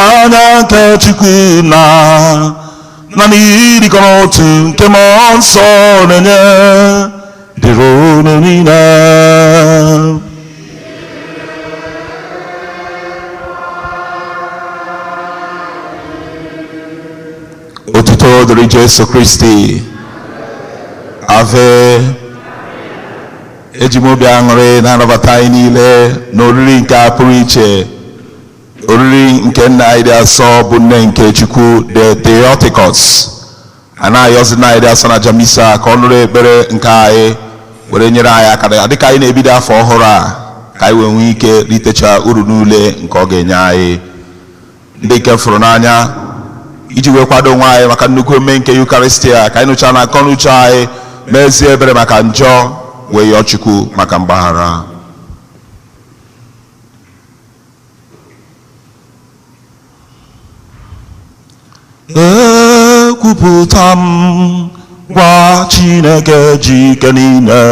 Anya nke Chukwu na na n'irikọ n'otu nke Mmụọ Nsọ na-enye dịrị unu niile. Otuto dịrị Jesu Kristi. Ave. Eji m obi aṅụrị na-anabata anyị niile n'oriri nke a pụrụ iche, oriri nke nna anyị dị asọ bụ nne nke Chukwu, the Theotokos. A na-ayọzi nna anyị dị asọ na Jamisa ka ọ nụrụ ekpere nke anyị were nyere anyị aka dịka anyị na-ebido afọ ọhụrụ a, ka anyị wee nwee ike ritecha uru n'ule nke ọ ga-enye anyị. Ndị nke fụrụ n'anya, iji wee kwado onwe anyị maka nnukwu emume nke Yukaristia, ka anyị nụcha na akọ n'uche anyị, mezie ebere maka njọ, wee yọọ Chukwu maka mgbaghara. Ekwupụta m gwa Chineke ji ike niile.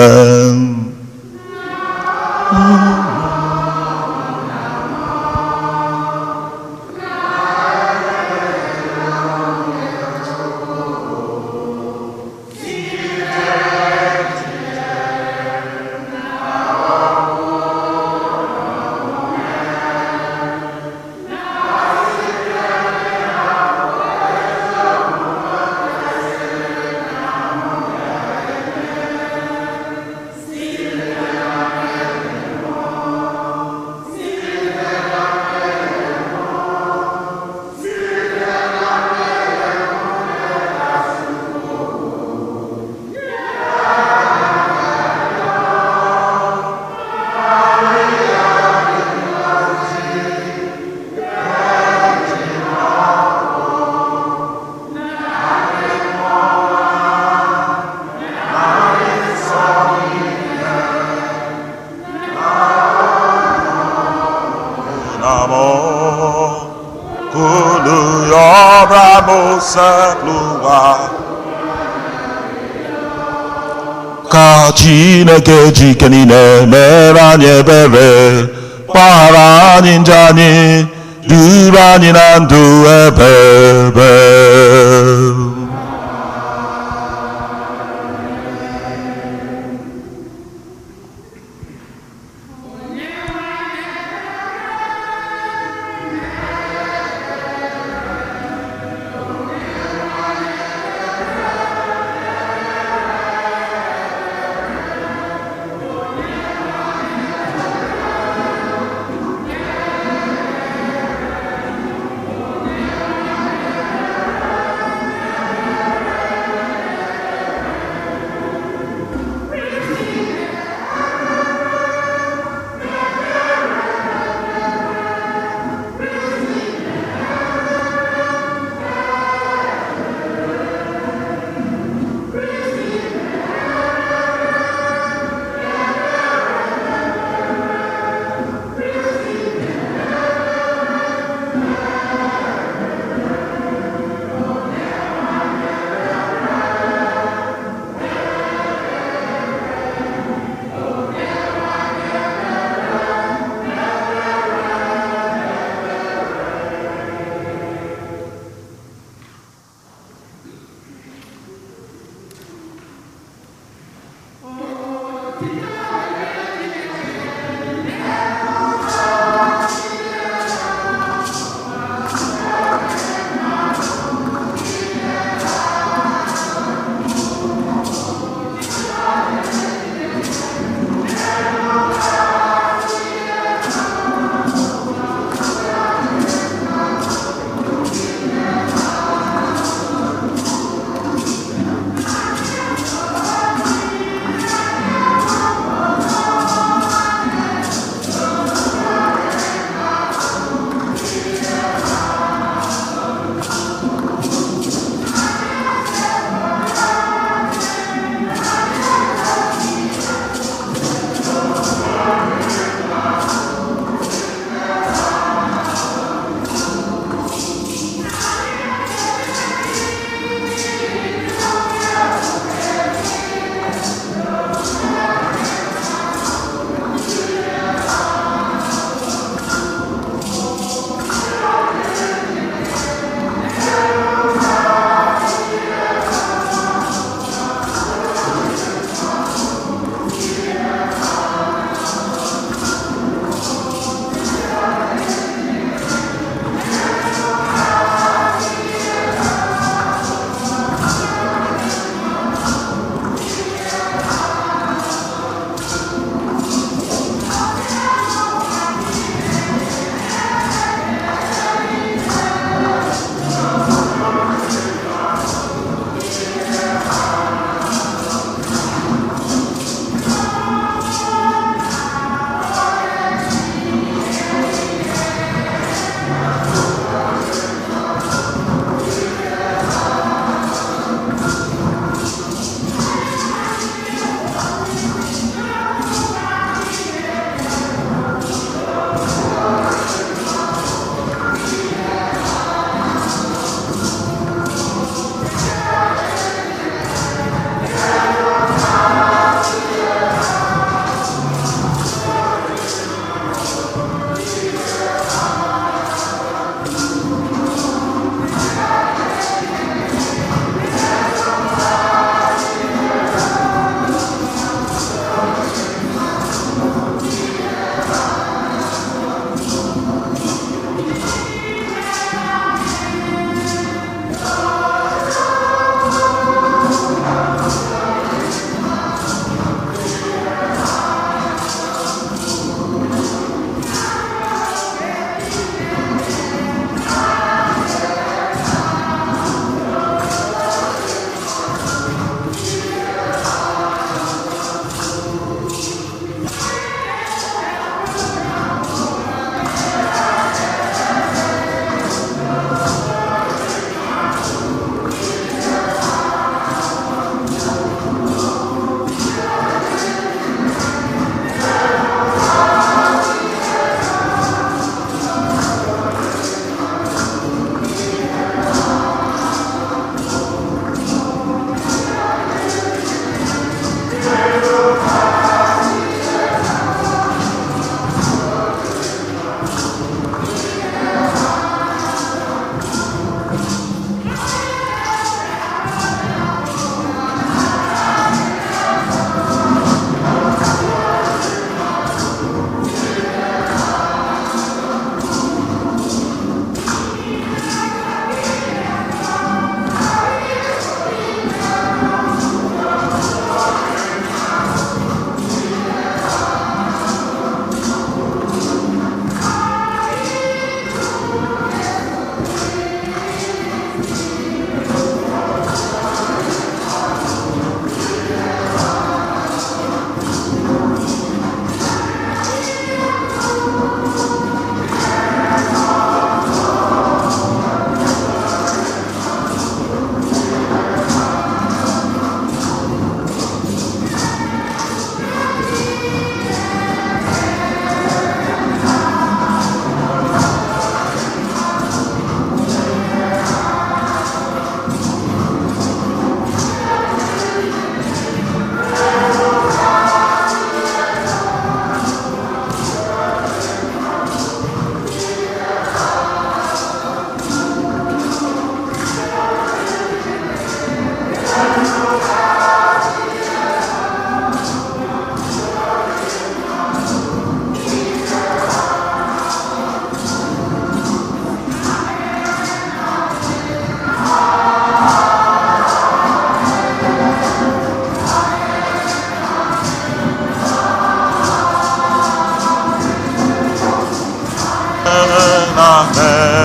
Ka Chineke ji ike niile mere anyị ebere, gbaghara anyị njọ anyị, duru anyị na ndụ ebebe.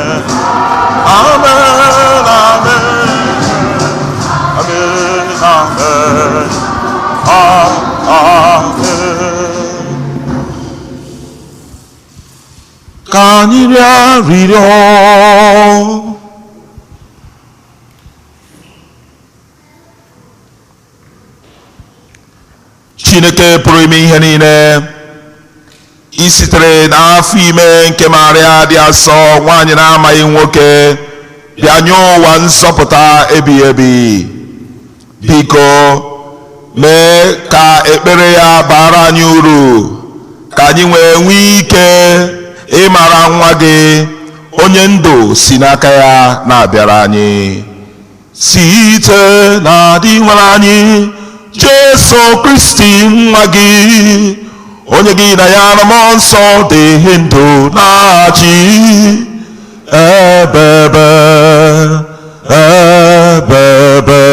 Amen. Amen. Amen. Amen. Amen. Ka anyị rịọ arịrịọ. Chineke pụrụ ime ihe niile, i sitere n'afọ ime nke Maria dị asọ, nwaanyị na-amaghị nwoke, bịa nye ụwa nzọpụta ebighị ebi. Biko mee ka ekpere ya bara anyị uru, ka anyị wee nwee ike ịmara nwa gị, onye ndụ si n'aka ya na-abịara anyị, site na dị nwere anyị Jesu Kristi nwa gị, onye gị na ya na mmụọ nsọ dị ndụ na-achị ebebe ebebe.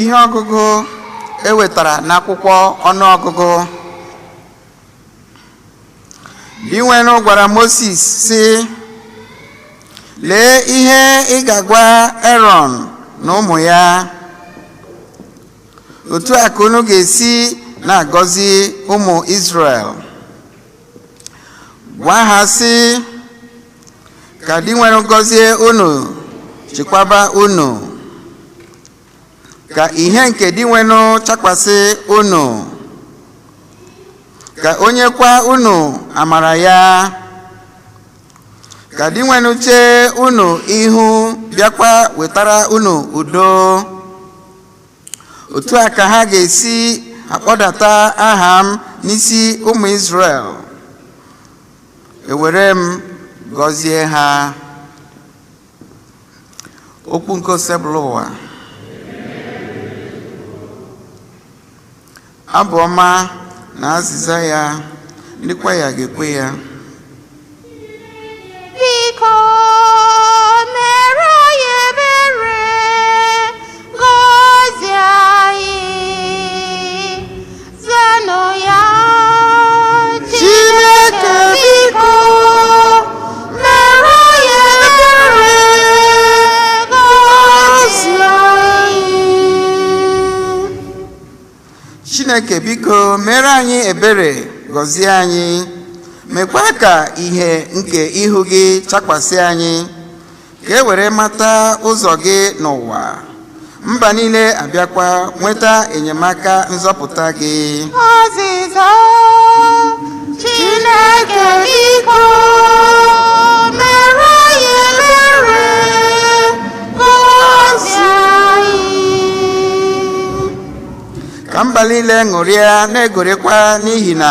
Ihe ọgụgụ e wetara n'akwụkwọ ọnụọgụgụ. Dinwenụ gwara Moses sị, lee ihe ị ga-agwa Erọn na ụmụ ya. Otu a ka unu ga-esi na-agọzi ụmụ Izrel. Gwa ha sị, ka Dinwenụ gọzie unu, chekwaba unu. Ka ihe nke Dinwenụ chakwasị unu, ka o nyekwa unu amara ya. Ka Dinwenụ chee unu ihu, bịakwa wetara unu udo. Otu a ka ha ga-esi akpọdata aha m n'isi ụmụ Izrel. Ewere m gọzie ha. Okwu nke Osebụlụwa. Abụ ọma na azịza ya, ndị kwaya ga-ekwe ya. Biko mere anyị ebere, gọzie anyị, zanụ ya. Chineke biko mere anyị ebere, gọzie anyị. Chineke biko mere anyị ebere, gọzie anyị, mekwa ka ihe nke ihu gị chakwasị anyị, ka e were mata ụzọ gị n'ụwa, mba niile abịakwa nweta enyemaka nzọpụta gị. Azịza. Chineke biko mere anyị ebere, gọzie anyị. Ka mba niile ṅụrịa na-egorikwa, n'ihi na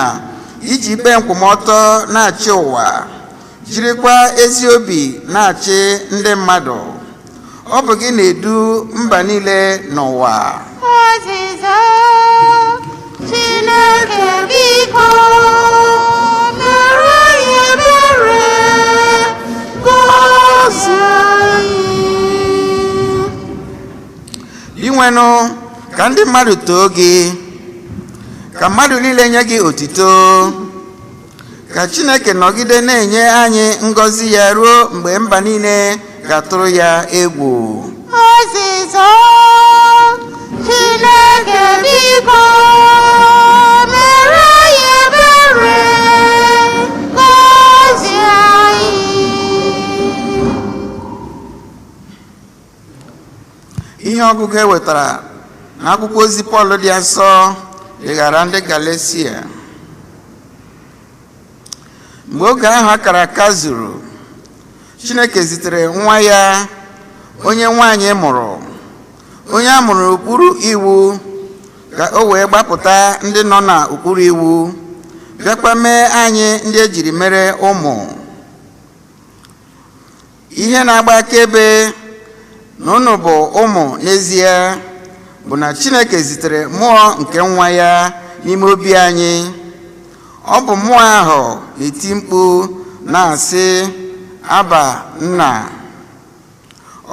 iji ikpe nkwụmọtọ na-achị ụwa, jirikwa ezi obi na-achị ndị mmadụ. Ọ bụ gị na-edu mba niile n'ụwa. Azịza. Chineke biko mere anyị ebere, gọzie anyị. Dinwenụ, ka ndị mmadụ too gị, ka mmadụ niile nye gị otito. Ka Chineke nọgide na-enye anyị ngọzi ya ruo mgbe mba niile ga-atụrụ ya egwu. Azịza. Chineke biko mere anyị ebere, gọzie anyị. Ihe ọgụgụ e wetara n'akwụkwọ ozi Pọl dị asọ dịghara ndị Galesia. Mgbe oge ahụ akara aka zuru, Chineke zitere nwa ya, onye nwanyị mụrụ, onye a mụrụ n'okpuru iwu, ka o wee gbapụta ndị nọ n'okpuru iwu, bịakwa mee anyị ndị ejiri mere ụmụ. Ihe na-agba akaebe na unu bụ ụmụ n'ezie Bụ na Chineke zitere mmụọ nke nwa ya n'ime obi anyị. Ọ bụ mmụọ ahụ na-eti mkpu na-asị, "Aba, Nna."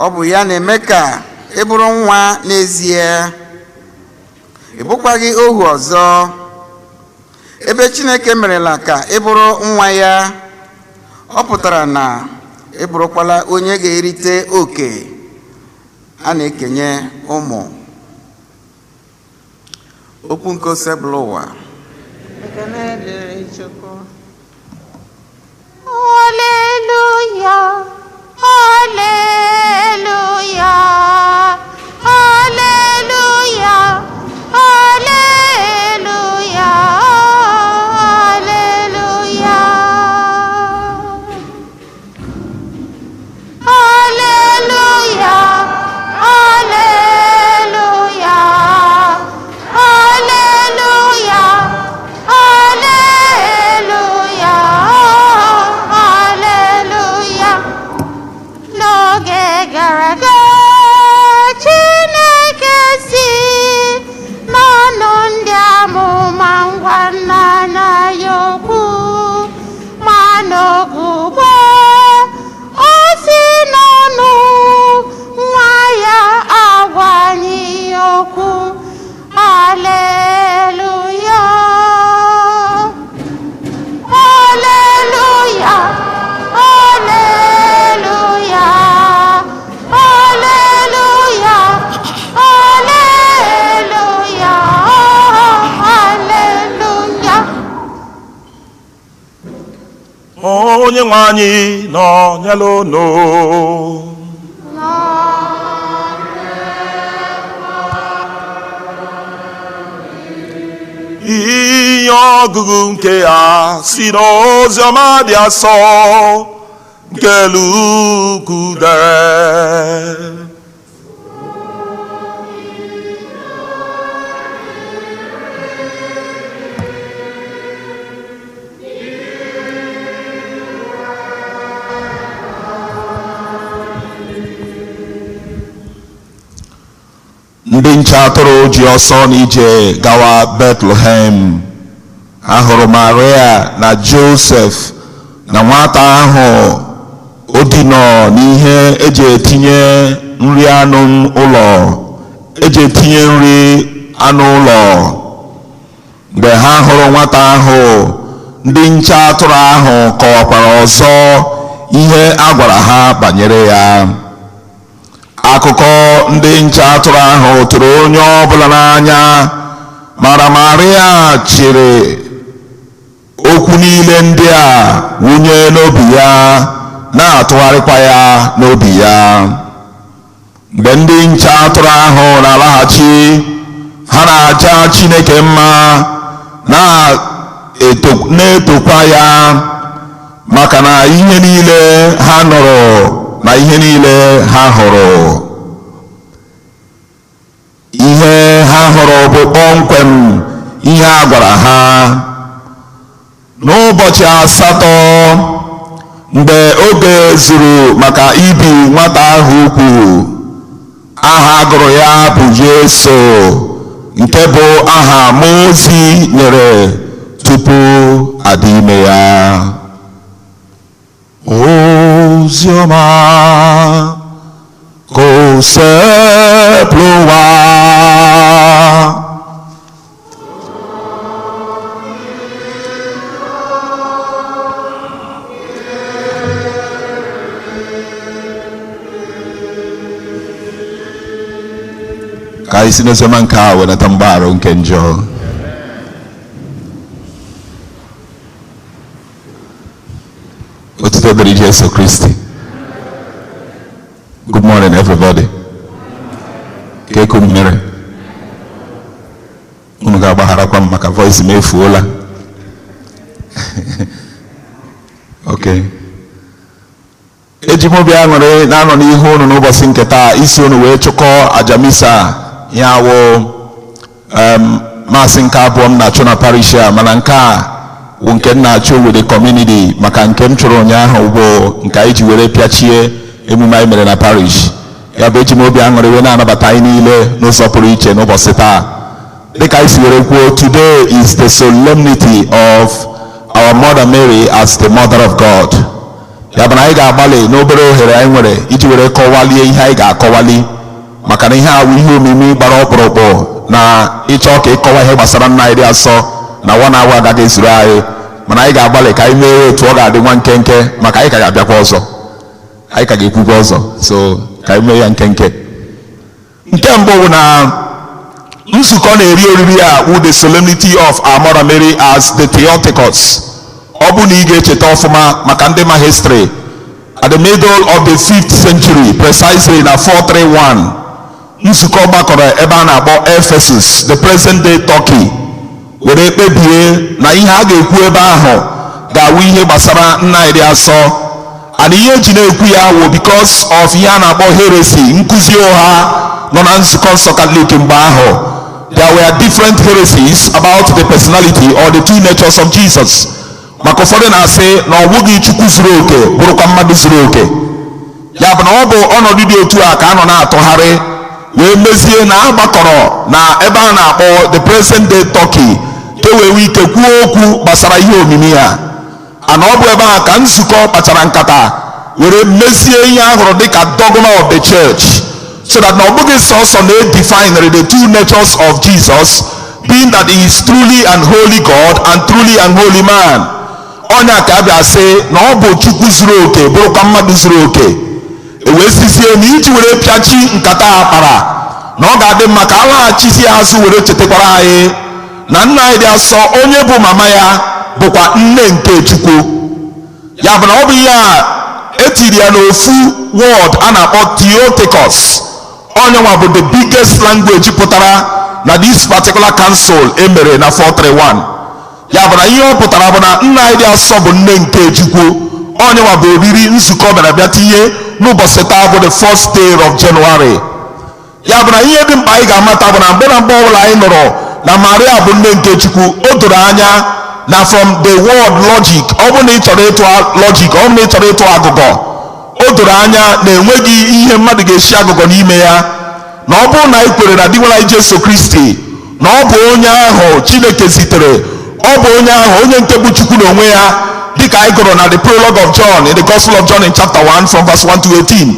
Ọ bụ ya na-eme ka ị bụrụ nwa n'ezie, ị bụkwaghị ohu ọzọ. Ebe Chineke merela ka ị bụrụ nwa ya, ọ pụtara na ị bụrụkwala onye ga-erite oke a na-ekenye ụmụ. Okwu nke Osebụlụwa. Ekene dịrị Chukwu. Hallelujah, hallelujah, hallelujah, hallelujah, hallelujah. Hallelujah, hallelujah, hallelujah, hallelujah, hallelujah. N'oge gara aga, Chineke si n'ọnụ ndị amụma ngwa nna ya okwu, ma n'oge ugbu a, o si n'ọnụ nwa ya agwa anyị okwu. Haleluya, haleluya, haleluya, haleluya, haleluya, haleluya. Onye nwe anyị nọ nyelu unu. Ihe ọgụgụ nke a si n'oziọma dị asọ nke Luku dere. Ndị nche atụrụ ji ọsọ n'ije gawa Bethlehem. Ha hụrụ Maria na Josef na nwata ahụ o dinọ n'ihe eji etinye nri anụ ụlọ eji etinye nri anụ ụlọ. Mgbe ha hụrụ nwata ahụ, ndị nche atụrụ ahụ kọwakwara ọzọ ihe a gwara ha banyere ya. Akụkọ ndị nche atụrụ ahụ tụrụ onye ọbụla n'anya, mara Maria chịrị okwu niile ndị a wụnye n'obi ya, na-atụgharịkwa ya n'obi ya. Mgbe ndị nche atụrụ ahụ na-alaghachi, ha na-aja Chineke mma, na-etokwa ya maka na ihe niile ha nụrụ na ihe niile ha hụrụ. Ihe ha hụrụ bụ kpọmkwem ihe a gwara ha. N'ụbọchị 8, mgbe oge zuru maka ibi nwata ahụ ukwu, aha gụrụ ya bụ Jesu, nke bụ aha mmụọ ozi nyere tupu adị ime ya. Oziọma ka Osebụlụwa. Ka anyị si n'oziọma nke a wenata mgbaghara nke njọ. Otuto dịrị Jesu Kristi. Good morning, everybody. Keku mmiri. Unu ga-agbagharakwa m maka voice m efuola. Okay. Eji m obi aṅụrị na-anọ n'ihu unu n'ụbọchị nke taa isi unu wee chụkọọ aja misa ya wụ maasị nke abụọ m na-achụ na parish a, mana nke a wụ nke m na-achụ with the community, maka nke m chụrụ ụnyaahụ bụ nke anyị ji were pịachie emume anyị mere na parish. Ya bụ, eji m obi aṅụrị wee na-anabata anyị niile n'ụzọ pụrụ iche n'ụbọchị taa. Dịka anyị si were kwuo, today is the solemnity of our Mother Mary as the Mother of God. Ya bụ na anyị ga-agbalị n'obere ohere anyị nwere iji were kọwalie ihe anyị ga-akọwali, maka na ihe awụ ihe omimi gbara ọkpụrụkpụ na ịchọ ka ịkọwa ihe gbasara nna anyị dị asọ na one hour agaghị ezuru anyị. Mana anyị ga-agbalị ka anyị mee otu ọ ga-adị nwa nkenke, maka anyị ka ga-abịakwa ọzọ, anyị ka ga-ekwukwa ọzọ. So ka anyị mee ya nkenke. Nke mbụ bụ na nzukọ na-eri oriri a wụ the solemnity of our Mother Mary as the Theotokos. Ọ bụ na ị ga-echeta ọfụma, maka ndị ma history, at the middle of the 5th century, precisely na 431, nzukọ gbakọrọ ebe a na-akpọ Ephesus, the present day Turkey, were kpebie na ihe a ga-ekwu ebe ahụ ga-awụ ihe gbasara nna anyị dị asọ. And ihe eji na-ekwu ya wụ because of ihe a na-akpọ heresy, nkụzi ụgha nọ na nzukọ nsọ Katọlik mgbe ahụ. There were different heresies about the personality or the two natures of Jesus, maka ụfọdụ na-asị na ọ bụghị Chukwu zuru oke bụrụkwa mmadụ zuru oke. Ya bụ na ọ bụ ọnọdụ dị otu a ka a nọ na-atụgharị wee mezie na a gbakọrọ na ebe a na-akpọ the present day Turkey ka e wee nwee ike kwuo okwu gbasara ihe omimi a. Ana ọ bụ ebe a ka nzukọ kpachara nkata were mezie ihe a hụrụ dịka dogma of the church, so that na ọ bụghị sọsọ na e define the two natures of Jesus, being that he is truly and holy God and truly and holy man. Ọnya ka a bịa sị na ọ bụ Chukwu zuru oke bụrụkwa mmadụ zuru oke. E wee sizie na iji were pịachi nkata a kpara, na ọ ga-adị mma ka a laghachizie azụ were chetakwara anyị na nna anyị dị asọ, onye bụ mama ya, bụkwa nne nke Chukwu. Ya bụ na ọ bụ ihe a etiri ya n'ofu word a na-akpọ Theotokos. Onyenwa bụ the biggest language pụtara na this particular council emere na 431. Ya bụ na ihe ọ pụtara bụ na nna anyị dị asọ bụ nne nke Chukwu. Onyenwa bụ oriri nzukọ bịara bịa tinye n'ụbọchị taa bụ the first day of January. Ya bụ na ihe dị mkpa anyị ga-amata bụ na mgbe na mgbe ọbụla anyị nụrụ na Maria bụ nne nke Chukwu, o doro anya na from the word logic, ọ bụrụ na ị chọrọ ịtụ logic, ọ bụrụ na ị chọrọ ịtụ agụgọ, o doro anya na enweghị ihe mmadụ ga-esi agụgọ n'ime ya, na ọ bụrụ na anyị kwere na Dinwenụ anyị Jesu Kristi, na ọ bụ onye ahụ Chineke zitere, ọ bụ onye ahụ, onye nke bụ Chukwu n'onwe ya, dịka anyị gụrụ na the prologue of John in the Gospel of John in chapter 1 from verse 1 to 18.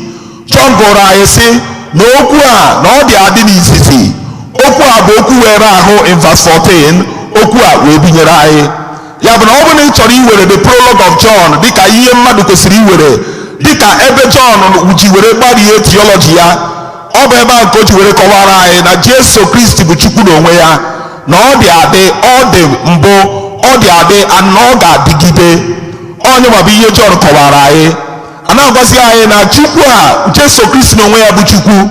John gụrụ anyị sị na okwu a na ọ dị adị n'izizi, okwu a bụ okwu were ahụ in verse 14, okwu a wee binyere anyị. Ya bụ na ọ bụrụ na ị chọrọ iwere the prologue of John dịka ihe mmadụ kwesịrị iwere, dịka ebe John ji were gbarie theology ya, ọ bụ ebe a nke o ji were kọwara anyị na Jesu Kristi bụ Chukwu n'onwe ya, na ọ dị adị, ọ dị mbụ, ọ dị adị and na ọ ga-adịgide. Onye ma bụ ihe John kọwara anyị. A na-agwazi anyị na Chukwu a, Jesu Kristi n'onwe ya bụ Chukwu,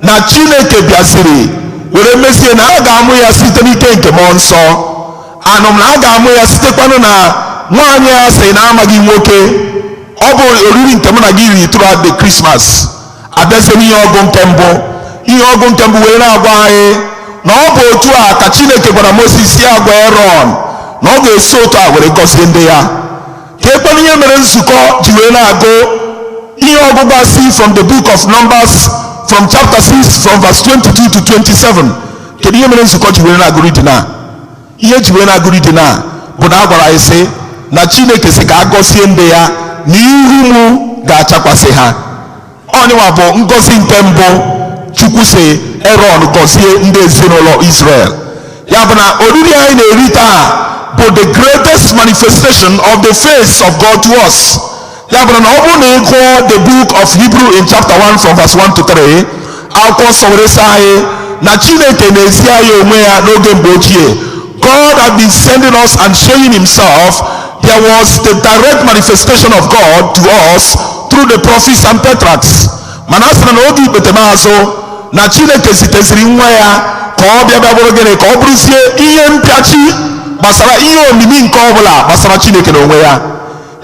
na Chineke bịaziri were mezie na a ga-amụ ya site n'ike nke mmụọ nsọ. Anụ m na a ga-amụ ya sitekwanụ na nwaanyị a sị na amaghị nwoke. Ọ bụ oriri nke mụ na gị riri throughout the Christmas. Abịazie n'ihe ọgụ nke mbụ, ihe ọgụ nke mbụ wee na-agwa anyị na ọ bụ otu a ka Chineke gwara Moses ya gwa Erọn na ọ ga-esi otu a were gọzie ndị ya. Ka ekwenụ ihe mere nzukọ ji wee na-agụ ihe ọgụgụ a si from the book of Numbers, from chapter 6, from verse 22 to 27? Kedu ihe mere nzukọ ji wee na-agụ reading a? Ihe ji wee na-agụ reading a bụ na a gwara anyị sị na Chineke sị ka a gọzie ndị ya, na ihu mụ ga-achakwasị ha. Onyenwa bụ ngọzi nke mbụ Chukwu si Erọn gọzie ndị ezinụlọ Israel. Ya bụ na oriri anyị na-eri taa bụ the greatest manifestation of the face of God to us. Ya bụ na ọ bụrụ na ị gụọ the book of Hebrew in chapter 1 from verse 1 to 3, akwụkwọ nsọ were sị anyị na Chineke na-ezi anyị onwe ya n'oge mgbe ochie. God had been sending us and showing himself. There was the direct manifestation of God to us through the prophets and patriarchs. Mana a sịrị na oge ikpetemazụ na Chineke ziteziri nwa ya ka ọ bịa bịa bụrụ gịnị? Ka ọ bụrụzie ihe mpịachi gbasara ihe omimi nke ọbụla gbasara Chineke n'onwe ya.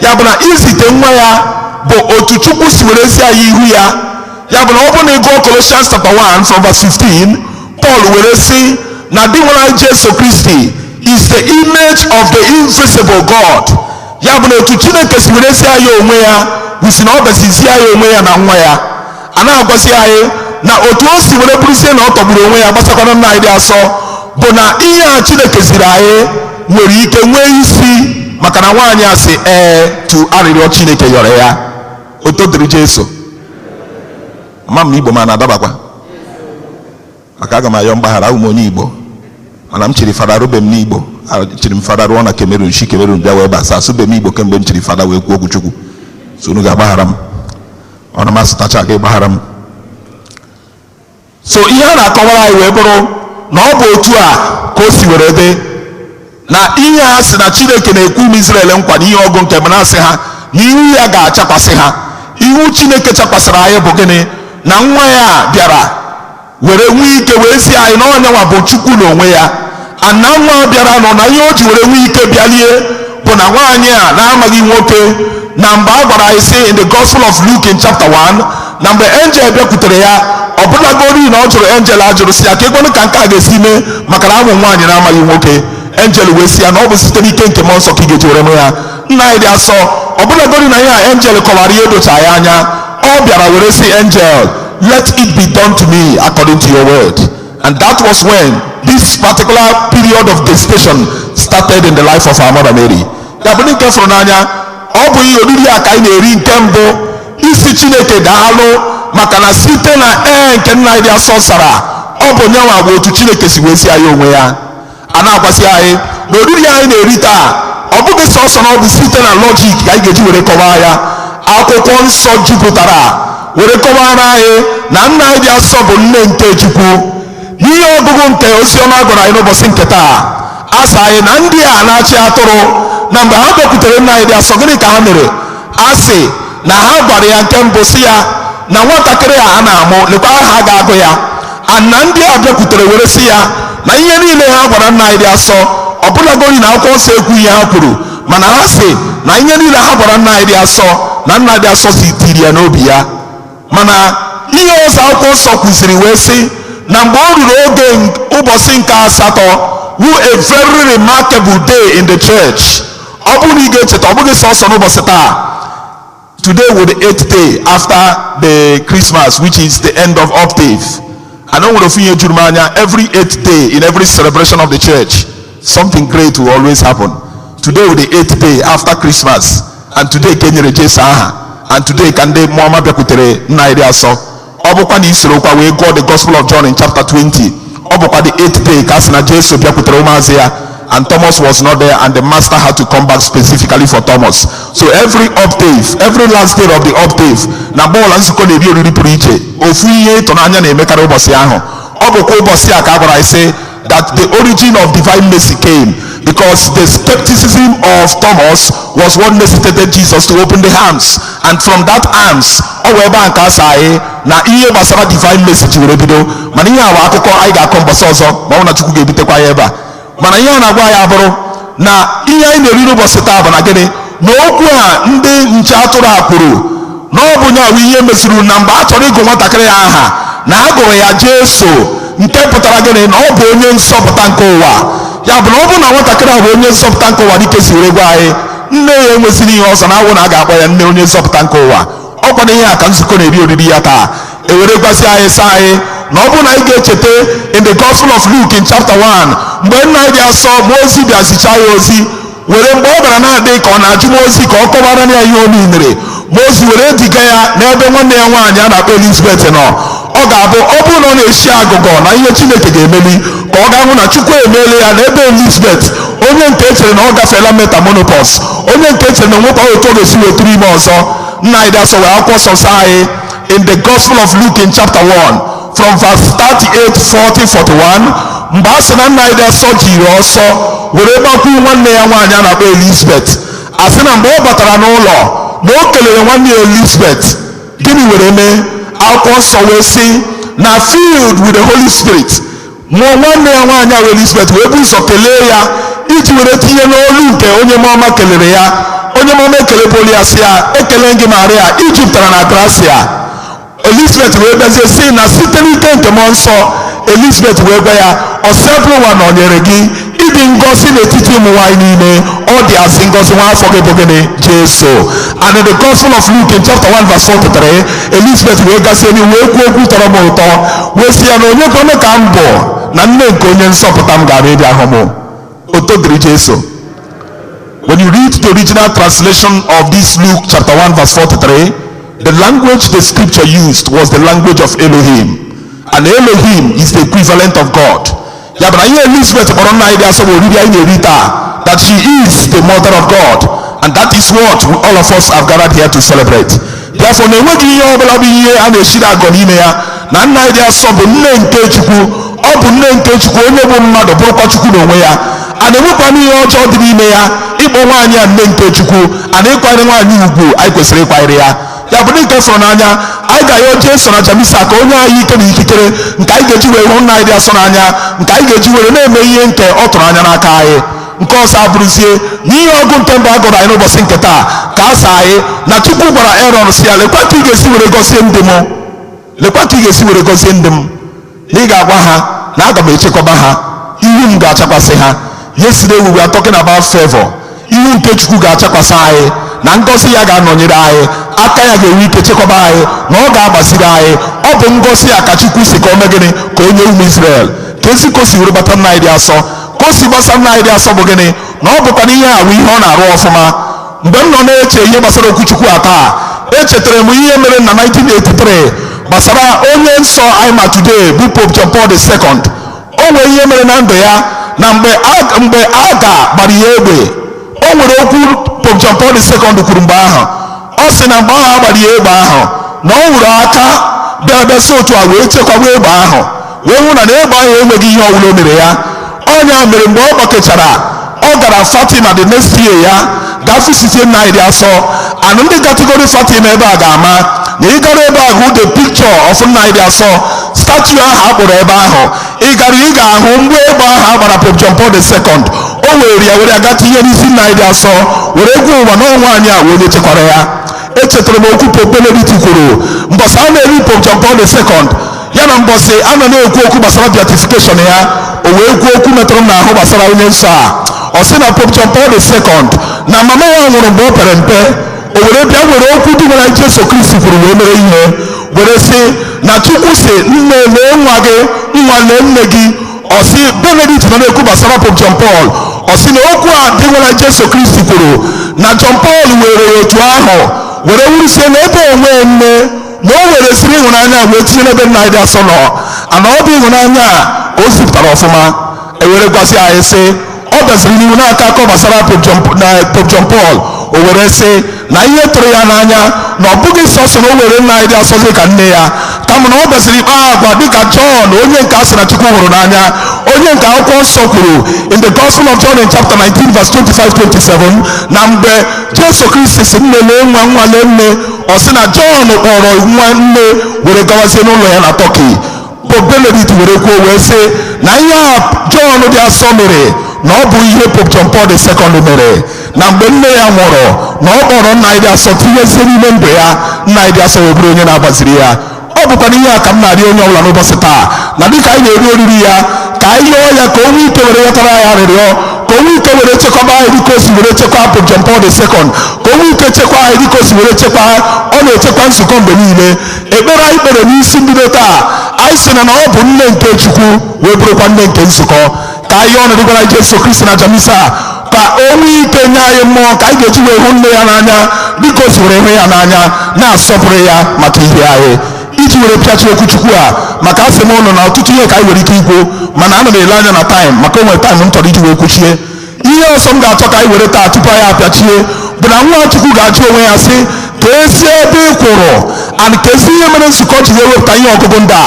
Ya bụ na izite nwa ya bụ otu Chukwu si were zi anyị ihu ya. Ya bụ na ọ bụrụ na ị gụọ Colossians chapter 1 from verse 15, Paul were sị na Dinwenụ anyị Jesu Kristi is the image of the invisible God. Ya bụ na otu Chineke si were zi anyị onwe ya bụ si na ọ bịazizi anyị onwe ya na nwa ya. A na-agwazi anyị na otu o si were bụrụzie na ọ tọgburu onwe ya gbasakwana nna anyị dị asọ bụ na ihe a Chineke ziri anyị nwere ike nwee isi, maka na nwaanyị a sị ee tu arịrịọ Chineke yọrọ ya. Oto dịrị Jesu. Ama m Igbo ma na-adabakwa, maka aga m ayọ mgbaghara. Abụ m onye Igbo, mana m chiri fada rube m n'Igbo. Chiri m fada rụọ na Cameroon, shi Cameroon bịa wee basa asụbe m Igbo kemgbe m chiri fada wee kwuo okwu Chukwu. So unu ga-agbaghara m, ọ na m asụtacha ka ịgbaghara m. So ihe a na-akọwara anyị wee bụrụ na ọ bụ otu a ka o si were dị na ihe a sị na Chineke na-ekwu ụmụ Israel nkwa na ihe ọgụ nke m na-asị ha na ihu ya ga-achakwasị ha. Ihu Chineke chakwasịrị anyị bụ gịnị? Na nwa ya bịara were nwee ike wee si anyị na ọnyanwa bụ Chukwu n'onwe ya. Ana nwa bịara nọ na ihe o ji were nwee ike bịalie bụ na nwaanyị a na-amaghị nwoke, na mgbe a gwara anyị sị in the Gospel of Luke in chapter 1, na mgbe angel bịakwutere ya, ọ bụlagori na ọ jụrụ angel ajụrụ, si ya ka ekwenụ ka nke a ga-esi mee, maka na amụ nwaanyị na-amaghị nwoke. Angel wee sị ya na ọ bụ site n'ike nke mmụọ nsọ ka ị ga-eji were mụ ya. Nna anyị dị asọ, ọ bụlagori na ihe a angel kọwara ihe docha ya anya, ọ bịara were sị angel, "Let it be done to me according to your word." And that was when this particular period of gestation started in the life of our mother Mary. Ya bụ, ndị nke fụrụ n'anya, ọ bụ ihe oriri a ka anyị na-eri nke mbụ isi Chineke daalụ, maka na site na ee nke nna anyị dị asọ sara, ọ bụ nyanwa bụ otu Chineke si wee si anyị onwe ya. A na-agwasị anyị na oriri anyị na-eri taa, ọ bụghị sọsọ na ọ bụ site na logic ka anyị ga-eji were kọwaa ya. Akwụkwọ nsọ jupụtara were kọwara anyị na nna anyị dị asọ bụ nne nke Chukwu. N'ihe ọgụgụ nke oziọma gwara anyị n'ụbọchị nke taa, a sị anyị na ndị a na-achị atụrụ, na mgbe ha bịakwutere nna anyị dị asọ, gịnị ka ha mere? A sị na ha gwara ya nke mbụ, sị ya na nwatakịrị a a na-amụ, lekwa aha a ga-agụ ya. Ana ndị a bịakwutere were sị ya na ihe niile ha gwara nna anyị dị asọ, ọbụlagori na akwụkwọ nsọ ekwu ihe ha kwuru, mana ha sị na ihe niile ha gwara nna anyị dị asọ, na nna dị asọ si tiri ya n'obi ya. Mana ihe ọzọ akwụkwọ nsọ kwuziri wee sị na mgbe o ruru oge ụbọchị nke asatọ, wu a very remarkable day in the church. Ọ bụrụ na ị ga-echeta, ọ bụghị sọsọ n'ụbọchị taa. Today was the eighth day after the Christmas, which is the end of octave. And o nwere ofu ihe juru m anya: every eighth day in every celebration of the church, something great will always happen. Today was the eighth day after Christmas, and today ka e nyere Jesu aha, and today ka ndị mmụọ ọma bịakwutere nna anyị dị asọ. Ọ bụkwa na isorokwa wee gụọ the Gospel of John in chapter 20, ọ bụkwa the eighth day ka a sị na Jesu bịakwutere ụmụazị ya, and Thomas was not there, and the master had to come back specifically for Thomas. So every octave, every last day of the octave, na bọọlụ nzukọ na-eri oriri pụrụ iche, ofu ihe ịtụnanya na-emekarị ụbọchị ahụ. Ọ bụkwa ụbọchị a ka a gwara anyị sị that the origin of divine mercy came, because the skepticism of Thomas was what necessitated Jesus to open the arms, and from that arms, ọ wee ebe a nke asa anyị na ihe gbasara divine mercy ji were bido. Mana ihe a bụ akụkọ anyị ga-akọ mbọsị ọzọ, ma ọ bụ na Chukwu ga-ebutekwa ya ebe a. Mana ihe a na-agwa anyị abụrụ na ihe anyị na-eri n'ụbọchị taa bụ na gịnị? Na okwu a ndị nche atụrụ a kwuru, na ọ bụ nya bụ ihe mezuru na mgbe a chọrọ ịgụ nwatakịrị ya aha, na a gụrụ ya Jesu, nke pụtara gịnị? Na ọ bụ onye nzọpụta nke ụwa. Ya bụ na ọ bụrụ na nwatakịrị a bụ onye nzọpụta nke ụwa, dịka esi were gwa anyị, nne ya enwesịrị ihe ọzọ na awụ na a ga-akpọ ya nne onye nzọpụta nke ụwa. Ọ kwa na ihe a ka nzukọ na-eri oriri ya taa, ewere gwazi anyị, sị anyị na ọ bụrụ na anyị ga-echeta in the Gospel of Luke in chapter 1, mgbe nna anyị dị asọ, mmụọ ozi bịa zichaa ya ozi, were mgbe ọ bịara na-adị ka ọ na-ajụ mmụọ ozi ka ọ kọwara ya ihe o mere, mmụọ ozi were diga ya n'ebe nwanne ya nwaanyị a na-akpọ Elizabeth nọ. Ọ ga-abụ ọ bụrụ na ọ na-eshi agụgọ na ihe Chineke ga-emeli, ka ọ ga-ahụ na Chukwu emeela ya n'ebe Elizabeth, onye nke echere na ọ gafeela menopause, onye nke echere na nwekwa otu ọ ga-esi wetụrụ ime ọzọ. Nna anyị dị asọ wee akwụkwọ nsọ sị anyị in the Gospel of Luke in chapter 1 from verse 38, 40, 41, mgbe a sị na nna anyị dị asọ jiri ọsọ were gbakwu nwanne ya nwaanyị a na-akpọ Elizabeth, a sị na mgbe ọ batara n'ụlọ na o kelere nwanne ya Elizabeth, gịnị were mee? Akwụkwọ nsọ wee sị na filled with the Holy Spirit, mụọ nwanne ya nwaanyị ahụ Elizabeth wee bụ ụzọ kelee ya iji were tinye n'olu nke onye mmụọma kelere ya. Onye mmụọma ekelebolu ya, sị ya, "Ekele gị Maria, ị jupụtara na gracia." Elizabeth wee bịazie sị na site n'ike nke mmụọ nsọ, Elizabeth wee gwa ya, "Osebụrụwa nọnyere gị." Ịdị ngọzi n'etiti ụmụ nwaanyị niile, ọ dị asị ngọzi nwa afọ gị bụ gịnị? Jesu. And in the Gospel of Luke, in chapter 1 verse 43, Elizabeth wee gasị elu wee kwuo okwu tọrọ m ụtọ, wee sị ya na onye kwanụ ka m bụ na nne nke onye nzọpụta m gara ịbịa hụ m? Oto dịrị Jesu. When you read the original translation of this Luke chapter 1 verse 43, the language the scripture used was the language of Elohim. And Elohim is the equivalent of God. Ya bụ na ihe Elizabeth kpọrọ nna anyị dị asọ bụ oriri anyị na-eri taa, that she is the mother of God. And that is what all of us have gathered here to celebrate. Therefore, na enweghị ihe ọbụla bụ ihe a na-eshiri agọ n'ime ya na nna anyị dị asọ bụ nne nke Chukwu. Ọ bụ nne nke Chukwu, onye bụ mmadụ bụrụkwa Chukwu n'onwe ya. A na-enwekwana ihe ọjọọ dị n'ime ya ịkpọ nwaanyị a nne nke Chukwu, a na ịkwanyere nwaanyị ugwu anyị kwesịrị ịkwanyere ya. Ya bụ, nke fọrọ n'anya, anyị ga-ayọ Jesu na Jamisa ka onye anyị ike na ikikere nke anyị ga-eji wee hụ nna anyị dị asọ n'anya, nke anyị ga-eji were na-eme ihe nke ọ tụrụ anya n'aka anyị. Nke ọzọ abụrụzie n'ihe ọgụ nke mbụ a gụrụ anyị n'ụbọchị nke taa, ka a sa anyị na Chukwu gwara Erọn si ya, lekwa ka ị ga-esi were gọzie ndị m, lekwa ka ị ga-esi were gọzie ndị m, na ị ga-agwa ha na aga m echekwaba ha, ihu m ga-achakwasị ha. Yesterday we were talking about favor. Ihu nke Chukwu ga-achakwasị anyị, na ngọzi ya ga-anọnyere anyị, aka ya ga-enwe ike chekwaba anyị, na ọ ga-agbaziri anyị. Ọ bụ ngọzi ya ka Chukwu si ka o mee gịnị? Ka onye ụmụ Israel. Ka ezi ka o si were bata nna anyị dị asọ, ka o si gbasa nna anyị dị asọ bụ gịnị? Na ọ bụkwa na ihe a bụ ihe ọ na-arụ ọfụma. Mgbe m nọ na-eche ihe gbasara okwuchukwu a taa, echetara m ihe mere na 1983 gbasara onye nsọ anyị ma today bụ Pope John Paul II. O nwere ihe mere na ndụ ya na mgbe a ga gbara ya egbe. O nwere okwu Pope John Paul II kwuru mgbe ahụ. Ọ sị na mgbe ahụ a gbara ya egbe ahụ, na ọ wuru aka bịa bịa si otu a wee chekwaba egbe ahụ, wee hụ na egbe ahụ enweghị ihe ọbụla o mere ya. Ọnya mere mgbe ọ gbakechara, ọ gara Fatima the next year ya gaa visitie nna anyị dị asọ. And ndị category Fatima ebe a ga-ama na ị gara ebe a hụ the picture of nna anyị dị asọ, statue ahụ a kpụrụ ebe ahụ, ị gara, ị ga-ahụ mgbe egbe ahụ a gbara Pope John Paul II, o were ya were ya gaa tinye n'isi nna anyị dị asọ, were egwu ụwa na ọnwa anyị a wee onye chekwara ya. Echetara m okwu Pope Benedict kwuru mbọsị a na-eri Pope John Paul II, ya na mbọsị a nọ na-ekwu okwu gbasara beatification ya. O wee kwuo okwu metụrụ m n'ahụ gbasara onye nsọ a. Ọ sị na Pope John Paul II, na mama ya nwụrụ mgbe o pere mpe. O were bịa were okwu dị nwere Jesu Kristi kwuru wee mere ihe, were sị na Chukwu sị, "Nne, lee nwa gị, nwa, lee nne gị." Ọ sị, Benedict nọ na-ekwu gbasara Pope John Paul, ọ sị na okwu a dị nwere Jesu Kristi kwuru na John Paul were ya otu ahụ were wurusie n'ebe onwe nne, na o were siri ịhụnanya wee tinye n'ebe nna anyị dị asọ nọ. Ana ọ bụ ịhụnanya a ka o zipụtara ọfụma. Ewere gwazi anyị sị ọ bịaziri n'ihu na-aka akọ gbasara Pope John Paul, o were sị na ihe tụrụ ya n'anya na ọ bụghị sọsọ na o were nna anyị dị asọ dị ka nne ya, kama na ọ bịaziri kpaa agwa dịka John, onye nke a sị na Chukwu hụrụ n'anya, onye nke akwụkwọ nsọ kwuru in the Gospel of John, in chapter 19 verse 25 27, na mgbe Jesu Kristi si, "Nne, lee nwa, nwa, lee nne," ọ sị na John kpọrọ nwa nne were gawazie n'ụlọ ya na Turkey. Pope Benedict were kwuo wee sị na ihe a John dị asọ mere, na ọ bụ ihe Pope John Paul II mere, na mgbe nne ya nwụrụ, na ọ kpọrọ nna anyị dị asọ tinyezie n'ime ndụ ya, nna anyị dị asọ wee bụrụ onye na-agbaziri ya. Ọ bụkwa na ihe a ka m na-arịọ onye ọbụla n'ụbọchị taa, na dịka anyị na-eri oriri ya, ka anyị yọọ ya ka o nwee ike were ghọtara anyị arịrịọ, ka o nwee ike were chekwaba anyị dịka o si were chekwaa Pope John Paul II, ka o nwee ike chekwaa anyị dịka o si were chekwaa, ọ na-echekwa nzukọ mgbe niile. Ekpere anyị kpere n'isi mbido taa, anyị sị na ọ bụ nne nke Chukwu wee bụrụkwa nne nke nzukọ. Ka anyị yọọ ọnọdụ Jesu Kristi na Jamisa ka o nwee ike nye anyị mmụọ ka anyị ga-eji wee hụ nne ya n'anya dịka o si were hụ ya n'anya, na-asọpụrụ ya maka ihe anyị iji were pịachi okwuchukwu a. Maka asị m ụnụ na ọtụtụ ihe ka anyị nwere ike ikwu, mana ana m ele anya na time, maka o nwere time m chọrọ iji wee kwuchie. Ihe ọzọ m ga-achọ ka anyị were taa tupu anyị apịachie bụ na nwa Chukwu ga-ajụ onwe ya sị, ka esi ebe ị kwụrụ and ka esi ihe mere nzukọ ji wee wepụta ihe ọgụgụ ndị a.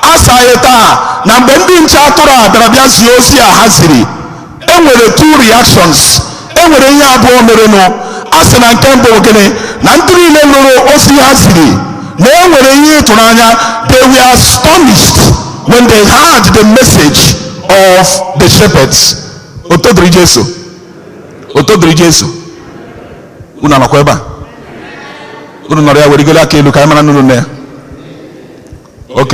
A sị anyị taa na mgbe ndị nche atụrụ a bịara bịa zie ozi a ha ziri, e nwere two reactions. E nwere ihe abụọ merenụ. A sị na nke mbụ bụ gịnị? Na ndị niile nụrụ ozi ha ziri, na e nwere ihe ịtụnanya. They were astonished when they heard the message of the shepherds. Oto dịrị Jesu. Oto dịrị Jesu. Unu anọkwa ebe a? Unu nọrọ ya, werigoro aka elu ka anyị mara n'unu nne ya. Ok,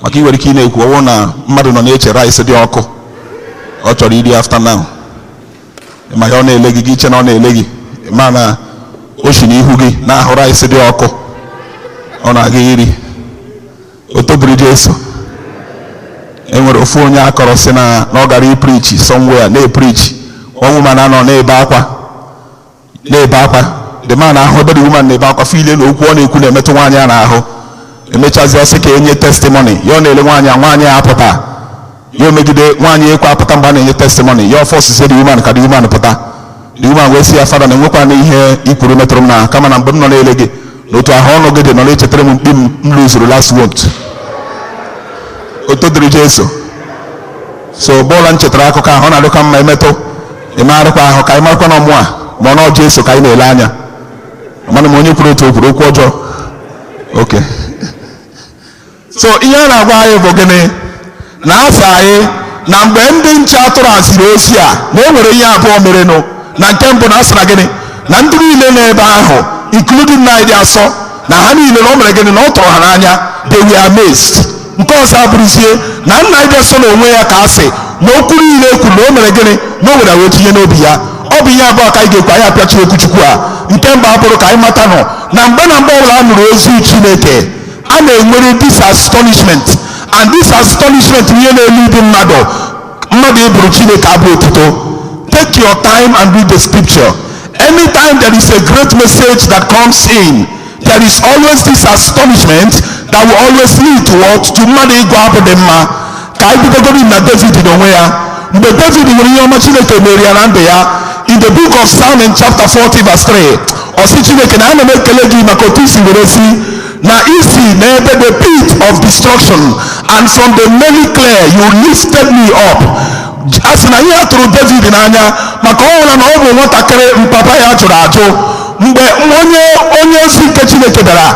maka ị nwere ike ị na-ekwu ọwụ na mmadụ nọ na-eche rice dị ọkụ. Ọ chọrọ iri after now. Ma ya ọ na-ele gị, gị iche na ọ na-ele gị, ma na o si n'ihu gị na-ahụ rice dị ọkụ ọ na-aga iri. O tobiri Jesu. E nwere ofu onye akọrọ sị na ọ gara ipreach somewhere, na-epreach, one woman anọ na-ebe akwa, na-ebe akwa. The man ahụ ebe the woman na-ebe akwa file na okwu ọ na-ekwu na-emetụ nwaanyị a n'ahụ. Emechazi, ọsị ka enye testimony ya. Ọ na-ele nwaanyị a, nwaanyị a apụta. Ya omegide nwaanyị ekwe apụta. Mgbe a na-enye testimony ya, ọfọ the woman ka the woman pụta. The woman wee sị ya, "Fada, na enwekwana ihe ikwuru metụrụ m na kama na mgbe m nọ na-ele gị na otu ahụ ọnụ gị dị nọ na-echetara m mkpi m m lụzuru last month." Oto dịrị Jesu. So bọọlụ m chetara akụkọ ahụ, ọ na-adịkwa mma emetụ ịmarịkwa ahụ ka anyị marakwa na ọmụ a ma ọ na Jesu ka anyị na-ele anya. Mana m onye kwuru otu o kwuru okwu ọjọọ. Okay, so ihe a na-agwa anyị bụ gịnị? Na afọ anyị na mgbe ndị nche atụrụ a ziri ozi a, na e nwere ihe abụọ merenụ. Na nke mbụ, na asị na gịnị? Na ndị niile n'ebe ahụ, including nna anyị dị asọ, na ha niile, na o mere gịnị? Na ọ tọrọ ha n'anya. They were amazed. Nke ọzọ abụrụzie na nna anyị dị asọ na onwe ya ka a sị na okwu niile e kwuru, na o mere gịnị? Na o were wee tinye n'obi ya. Ọ bụ ihe abụọ ka anyị ga-ekwu anyị apịachi okwu Chukwu a. Nke mbụ abụrụ ka anyị mata nọ na mgbe ọbụla a nụrụ ozi Chineke, a na-enwere this astonishment, and this astonishment, ihe na-elu ibi mmadụ ịbụrụ Chineke abụ otuto. Take your time and read the scripture. Anytime there is a great message that comes in, there is always this astonishment that will always lead to what? To mmadụ ịgụ abụ dị mma. Ka anyị bidogoro na David n'onwe ya. Mgbe David nwere ihe ọma Chineke mere ya na ndụ ya, in the book of Psalm, in chapter 40 verse 3, ọ sị Chineke na ana m ekele gị maka otu isi were si na isi n'ebe the pit of destruction and from the miry clay you lifted me up. A sị na ihe a tụrụ David n'anya maka ọ hụrụ na ọ bụ nwatakịrị mpapa ya jụrụ ajụ. Mgbe onye ozi nke Chineke bịara,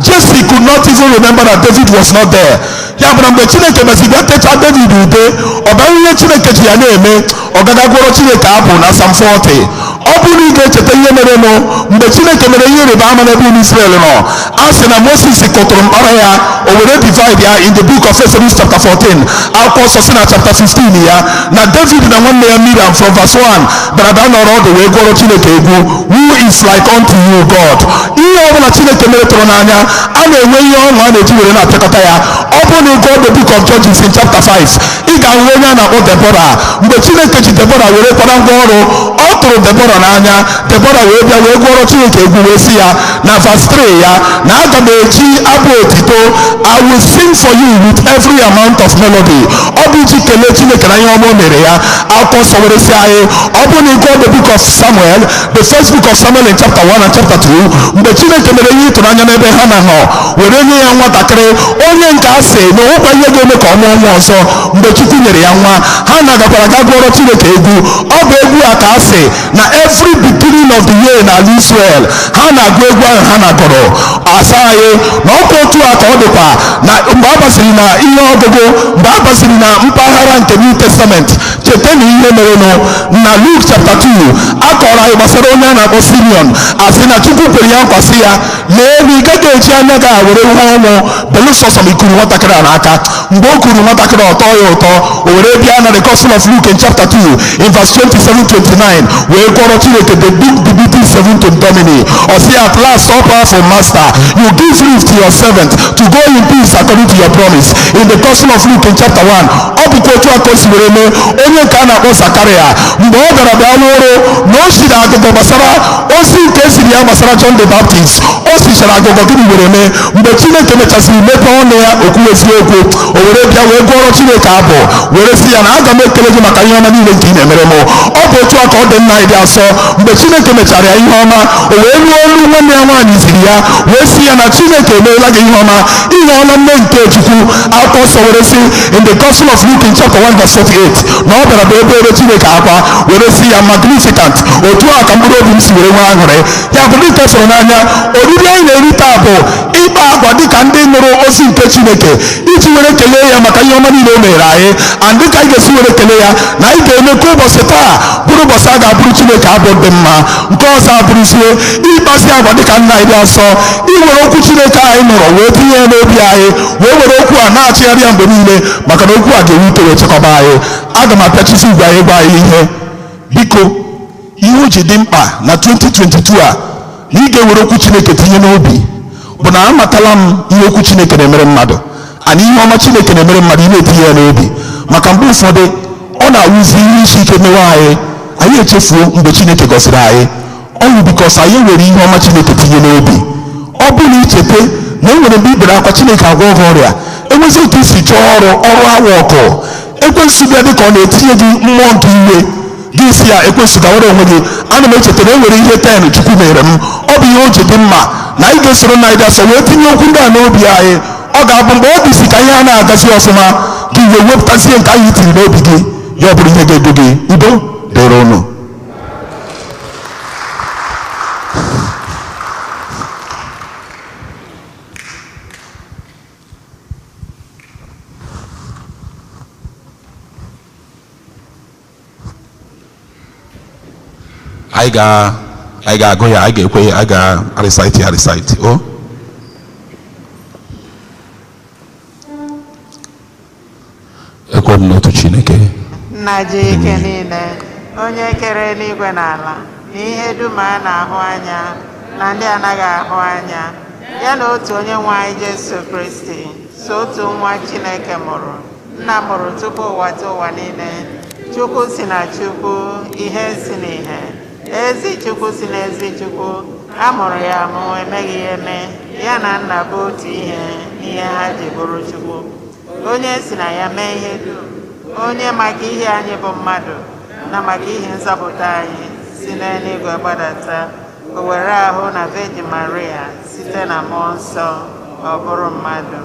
Jesse could not even remember that David was not there. Ya bụ na mgbe Chineke mesịrị bịa techaa David ude, ọ bịara ihe Chineke ji ya na-eme, ọ gaga gwọrọ Chineke abụ na Psalm 40. Ọ bụrụ na ị ga-echeta ihe merenụ mgbe Chineke mere ihe ịrịba ama n'ebe ụmụ Israel nọ, a sị na Moses kụtụrụ mkpara ya, o were divide ya. In the book of Exodus chapter 14, akwụkwọ nsọ si na chapter 15 ya na David na nwanne ya Miriam, from verse 1, bịara bịa nọrọ ọdụ wee gụọrọ Chineke egwu, "Who is like unto you, God?" Ihe ọbụla Chineke mere tụrụ n'anya, a na-enwe ihe ọṅụ a na-eji were na-apịakọta ya. Ọ bụrụ na ị gụọ the book of Judges in chapter 5, ị ga-ahụ onye a na-akpọ Debora. Mgbe Chineke ji Debora were kwara ngwa ọrụ, ọ tụrụ Debora n'anya. Debora wee bịa wee gụọrọ Chineke egwu, wee sị ya na verse 3 ya na aga m eji abụ otito, "I will sing for you with every amount of melody." Ọ bụ iji kelee Chineke na ihe ọma o mere ya. Akwụkwọ nsọ were sị anyị, ọ bụrụ na ị gụọ the book of Samuel, the first book of Samuel, in chapter 1 and chapter 2, mgbe Chineke mere ihe ịtụnanya n'ebe ha na nọ were nye ya nwatakịrị onye nke a sị na onwekwa ihe ga-eme ka ọ mụọ nwa ọzọ, mgbe Chukwu nyere ya nwa, ha na-agakwara ga gụọrọ Chineke egwu. Ọ bụ egwu a ka a sị na every beginning of the year n'ala Israel, ha na-agụ egwu ahụ ha na-agụrụ asa anyị. Na ọkwa otu a ka ọ dịkwa na mgbe a basịrị na ihe ọgụgụ, mgbe a basịrị na mpaghara nke New Testament. Cheta na ihe merenụ na Luke chapter 2, a kọrọ anyị gbasara onye a na-akpọ Simeon. Asị na Chukwu kwere ya nkwa, sị ya lee na ị gaghị eji anya gị a were hụ ọnwụ belụsọsọ ma ikuru nwatakịrị a n'aka. Mgbe o kuru nwatakịrị, ọtọ ya ụtọ, o were bịa na the Gospel of Luke in chapter 2 in verse 27 29 wee gụọrọ Chineke the book debitum seventum Domini. Ọ sị, "At last, all powerful master, you give leave to your servant to go in peace according to your promise." In the Gospel of Luke in chapter 1, ọ bụkwa otu a ka o si were mee onye nke a na-akpọ Zakaria. Mgbe ọ bịara bịa n'ụrụ na o siri agụgọ gbasara ozi nke esiri ya gbasara John the Baptist, o sichara agụgọ. Gịnị were mee mgbe Chineke mechasịrị mepee ọnụ ya okwu eziokwu? O were bịa wee gụọrọ Chineke abụ, were sị ya na aga m ekele gị maka ihe ọma niile nke ị na-emere m. Ọ bụ otu a ka ọ dị nna anyị dị asọ. Mgbe Chineke mechara ya ihe ọma, o wee ruo olu nwanne ya nwaanyị ziri ya, wee sị ya na Chineke emeela gị ihe ọma, ihe ọma, nne nke Chukwu. Akwụkwọ nsọ were sị in the Gospel of Luke in chapter 1 verse 48 na ọ bịara bụ ebe ere Chineke akwa, were sị ya Magnificat. Otu a ka mkpụrụ obi m si were nwee aṅụrị. Ya bụ, dịka fụrụ n'anya oriri. Oriri anyị na-eri taa bụ ịkpa agwa dịka ndị nụrụ ozi nke Chineke, iji were kelee ya maka ihe ọma niile o mere anyị. And dịka anyị ga-esi were kelee ya na anyị ga-eme ka ụbọchị taa bụrụ ụbọchị a ga-abụrụ Chineke abụ dị mma. Nke ọzọ abụrụzie ịkpasi agwa dịka nna anyị dị asọ, iwere okwu Chineke anyị nụrụ wee tinye ya n'obi anyị, wee were okwu a na-achịgharị ya mgbe niile, maka na okwu a ga-ewute wee chekwaba anyị. Aga m apịachisi igwe anyị gwa anyị ihe. Biko, ihe o ji dị mkpa na 2022 a na ị ga-ewere okwu Chineke tinye n'obi bụ na amatala m ihe okwu Chineke na-emere mmadụ, ana ihe ọma Chineke na-emere mmadụ, ị na-etinye ya n'obi. Maka mgbe ụfọdụ ọ na-awụzi ihe isi ike mewe anyị, anyị echefuo mgbe Chineke gọziri anyị. Ọ bụ because anyị were ihe ọma Chineke tinye n'obi. Ọ bụrụ na icheta na e nwere mgbe ibere akwa, Chineke agwọ gị ọrịa, enwezi otu isi chọọ ọrụ, ọrụ awa ọkụ, ekwensu bịa dịka ọ na-etinye gị mmụọ nke iwe gị, si ya, "Ekwensu, gawara onwe gị. Ana m echeta na e nwere ihe 10 Chukwu mere m." Ọ bụ ihe o ji dị mma na anyị ga-esoro nna anyị dị asọ wee tinye okwu ndị a n'obi anyị. Ọ ga-abụ mgbe ọ dịzi ka ihe a na-agazi ọfụma, gị wee wepụtazie nke anyị tiri n'obi gị, ya ọ bụrụ ihe ga-edu gị. Udo dịrị unu. Anyị ga-agụ ya, anyị ga-ekwe ya, anyị ga-arecite ya, recite o. Ekwe m n'otu Chineke, Nna ji ike niile, onye kere eluigwe na ala na ihe dum a na-ahụ anya na ndị anaghị ahụ anya, ya na otu onye nwe anyị Jesu Kristi, so otu nwa Chineke mụrụ, nna mụrụ tupu ụwa tụ ụwa niile, Chukwu si na Chukwu, ihe si n'ihe, ezi Chukwu si na ezi Chukwu, a mụrụ ya amụ, emeghị ya eme, ya na nna bụ otu ihe n'ihe ha ji bụrụ Chukwu, onye si na ya mee ihe dum, onye maka ihe anyị bụ mmadụ na maka ihe nzọpụta anyị si n'eluigwe gbadata, o were ahụ na Virgin Maria site na mmụọ nsọ ọ bụrụ mmadụ,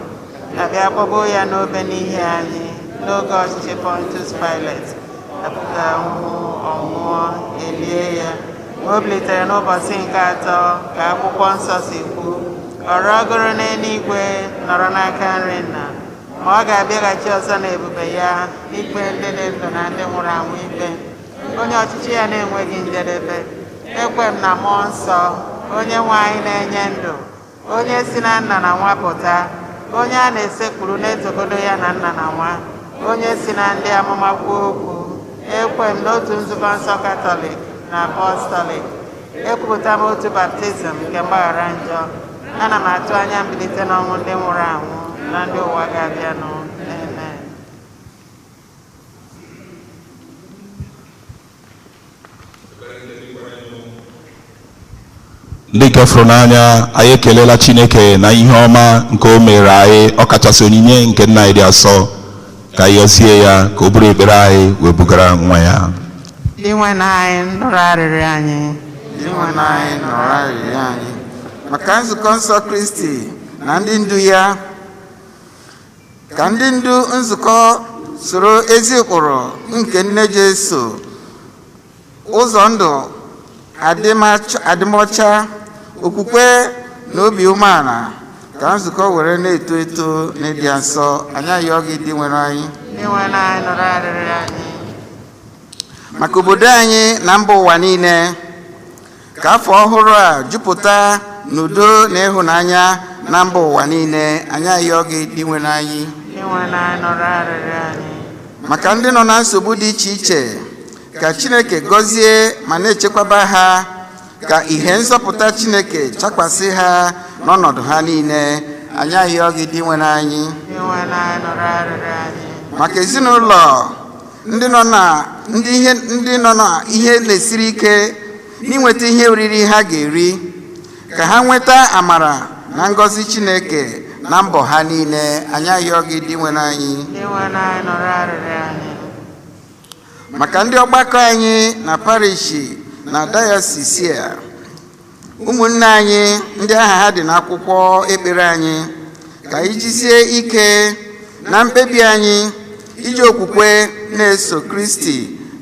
abịa kpọgbuo ya n'obe n'ihi anyị n'oge ọchịchị Pontius Pilate, apụta ahụhụ, ọnwụọ, elie ya, o bilitere n'ụbọchị nke atọ ka akwụkwọ nsọ si kwu, ọ rọgoro n'eluigwe, nọrọ n'aka nri nna, ma ọ ga-abịaghachi ọzọ n'ebube ya ikpe ndị dị ndụ na ndị nwụrụ anwụ ikpe, onye ọchịchị ya na-enweghị njedebe. Ekwe m na mmụọ nsọ, onye nwe anyị na-enye ndụ, onye si na nna na nwa pụta, onye a na-esekpuru na-etogodo ya na nna na nwa, onye si na ndị amụma kwuo okwu. Ekwe m n'otu nzukọ nsọ Katọlik na Apọstọlik. Ekwupụta m otu baptizim nke mgbaghara njọ. Ana m atụ anya mbilite n'ọnwụ ndị nwụrụ anwụ na ndị ụwa ga-abịanụ. Amen. Ndị nke fụrụ n'anya, anyị ekelela Chineke na ihe ọma nke o mere anyị, ọkachasị onyinye nke nna anyị dị asọ. Ka anyị yọzie ya ka o buru ekpere anyị wee bugara nwa ya. Dinwenụ anyị, nụrụ arịrịọ anyị. Dinwenụ anyị, nụrụ arịrịọ anyị. Maka nzukọ nsọ Kristi na ndị ndu ya, ka ndị ndu nzukọ soro ezi ụkpụrụ nke nne Jesu, ụzọ ndụ adịmọcha, okwukwe na obi umeala, ka nzukọ were na-eto eto n'ịdị nsọ. Anyị ayọọ gị, Dinwenụ anyị. Dinwenụ anyị, nụrụ arịrịọ anyị. Maka obodo anyị na mba ụwa niile, ka afọ ọhụrụ a jupụta n'udo na ịhụnanya na mba ụwa niile. Anyị ayọọ gị, Dinwenụ anyị. Dinwenụ anyị, nụrụ arịrịọ anyị. Maka ndị nọ na nsogbu dị iche iche, ka Chineke gọzie ma na-echekwaba ha, ka ihe nzọpụta Chineke chakwasị ha n'ọnọdụ ha niile. Anyị ayọọ gị, Dinwenụ anyị. Dinwenụ anyị, nụrụ arịrịọ anyị. Maka ezinụlọ ndị nọ na ndị ihe ndị nọ na ihe na-esiri ike n'inweta ihe oriri ha ga-eri, ka ha nweta amara na ngọzi Chineke na mbọ ha niile. Anyị ayọọ gị, Dinwenụ anyị. Dinwenụ anyị, nụrụ arịrịọ anyị. Maka ndị ọgbakọ anyị na parishi na dayọsis a, ụmụnne anyị ndị aha ha dị n'akwụkwọ ekpere anyị, ka anyị jisie ike na mkpebi anyị iji okwukwe na-eso Kristi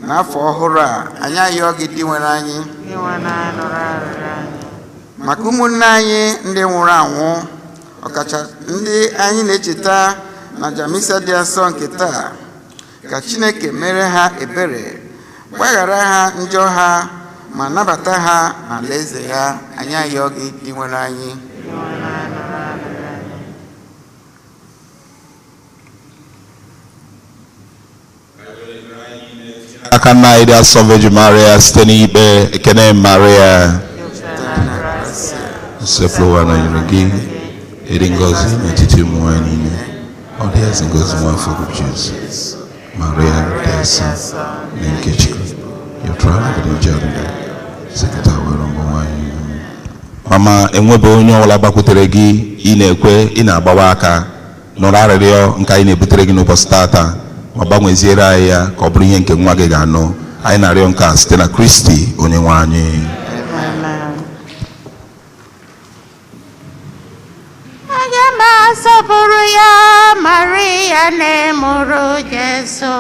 n'afọ ọhụrụ a. Anyị ayọọ gị, Dinwenụ anyị. Dinwenụ anyị, nụrụ arịrịọ anyị. Maka ụmụnne anyị ndị nwụrụ anwụ, ọkacha ndị anyị na-echeta na Jamisa dị asọ nke taa, ka Chineke mere ha ebere, gbaghara ha njọ ha, ma nabata ha n'alaeze ya. Anyị ayọ gị, Dinwenụ anyị. Dinwenụ anyị, nụrụ arịrịọ anyị. Aka nna anyị dị asọ Virgin Maria site n'ikpe ekene Maria. Jupụtara na grasia. Nsepụrụ nọnyere gị, ịdị ngọzi n'etiti ụmụ nwanyị niile, ọ dị ezi ngọzi nwa afọ gị Jesu. Maria dị asọ, nne nke Chukwu, yọtara obodo nje sekọta were mbụ nwanyị. Mama, enwebe onye ọbụla gbakwutere gị, ị na-ekwe, ị na-agbawa aka, nụrụ arịrịọ nke anyị na-ebutere gị n'ụbọchị tata, ma gbanweziere anyị ya ka ọ bụrụ ihe nke nwa gị ga-anụ. Anyị na-arịọ nke a site na Kristi onye nwe anyị. Amen. Aga m asọpụrụ ya, Maria nne mụrụ Jesu.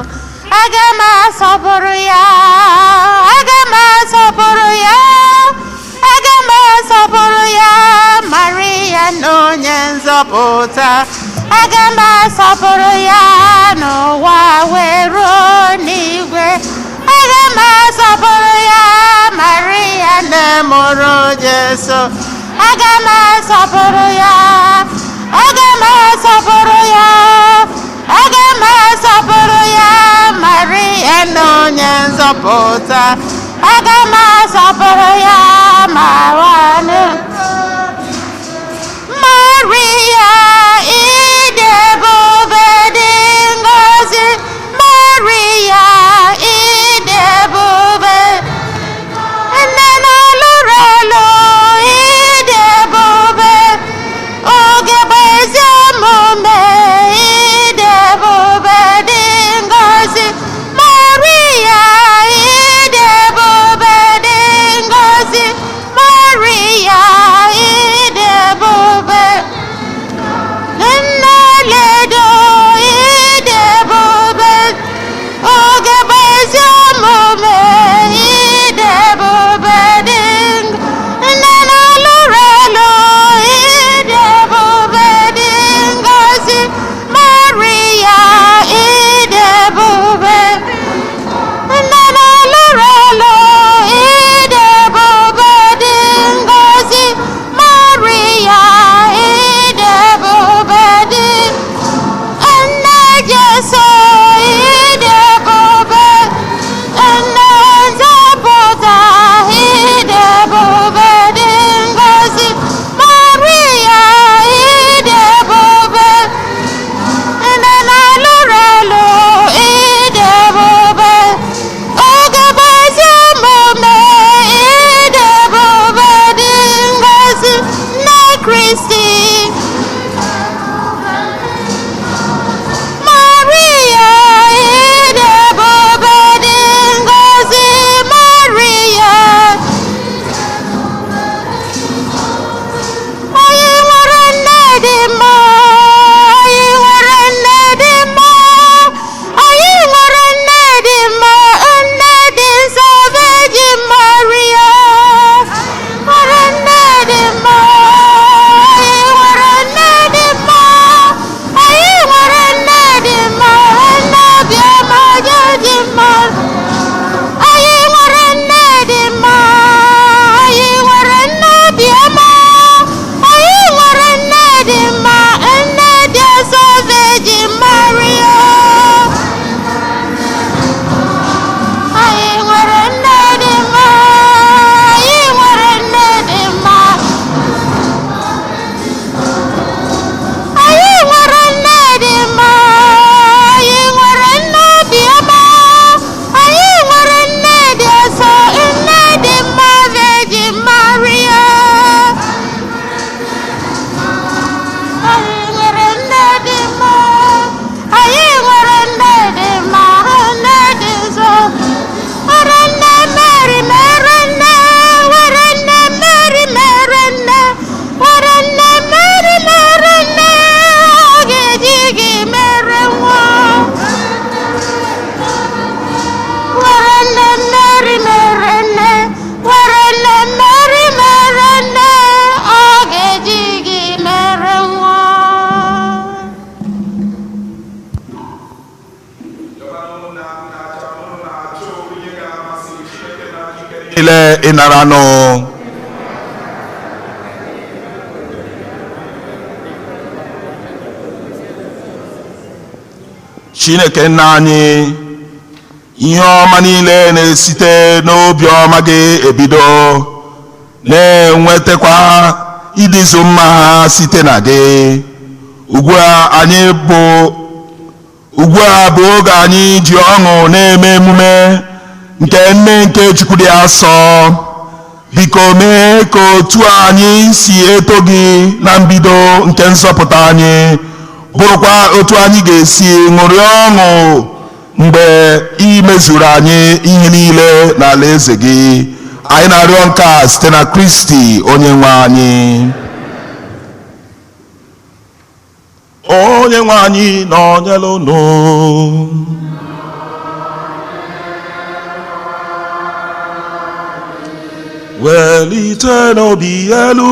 Aga m asọpụrụ ya, aga m asọpụrụ ya, aga m asọpụrụ ya, Maria na onye nzọpụta. Aga m asọpụrụ ya n'ụwa wee ruo n'igwe. Aga m asọpụrụ ya, Maria nne mụrụ Jesu. Aga m asọpụrụ ya, aga m asọpụrụ ya, aga m asọpụrụ ya, Maria na onye nzọpụta. Aga m asọpụrụ ya, ma nwanne. Maria, ịdị ebube dị ngọzi. Maria, ịdị ebube. Nne na-alụrụ alụ, ịdị ebube. Oge bụ ezi omume, ịdị ebube dị ngọzi. Maria, ịdị ebube dị ngọzi. Maria, Niile ịnaranụ. Chineke nna anyị, ihe ọma niile na-esite n'obi ọma gị ebido, na-enwetakwa ịdịzu mma ha site na gị. Ugbu a bụ oge anyị ji ọṅụ na-eme emume nke nne nke Chukwu dị asọ. Biko mee ka otu anyị si eto gị na mbido nke nzọpụta anyị bụrụkwa otu anyị ga-esi ṅụrịa ọṅụ mgbe ị mezuru anyị ihe niile n'ala eze gị. Anyị na-arịọ nke a site na Kristi onye nwe anyị. Onye nwe anyị nọnyere unu. Welite n'obi elu.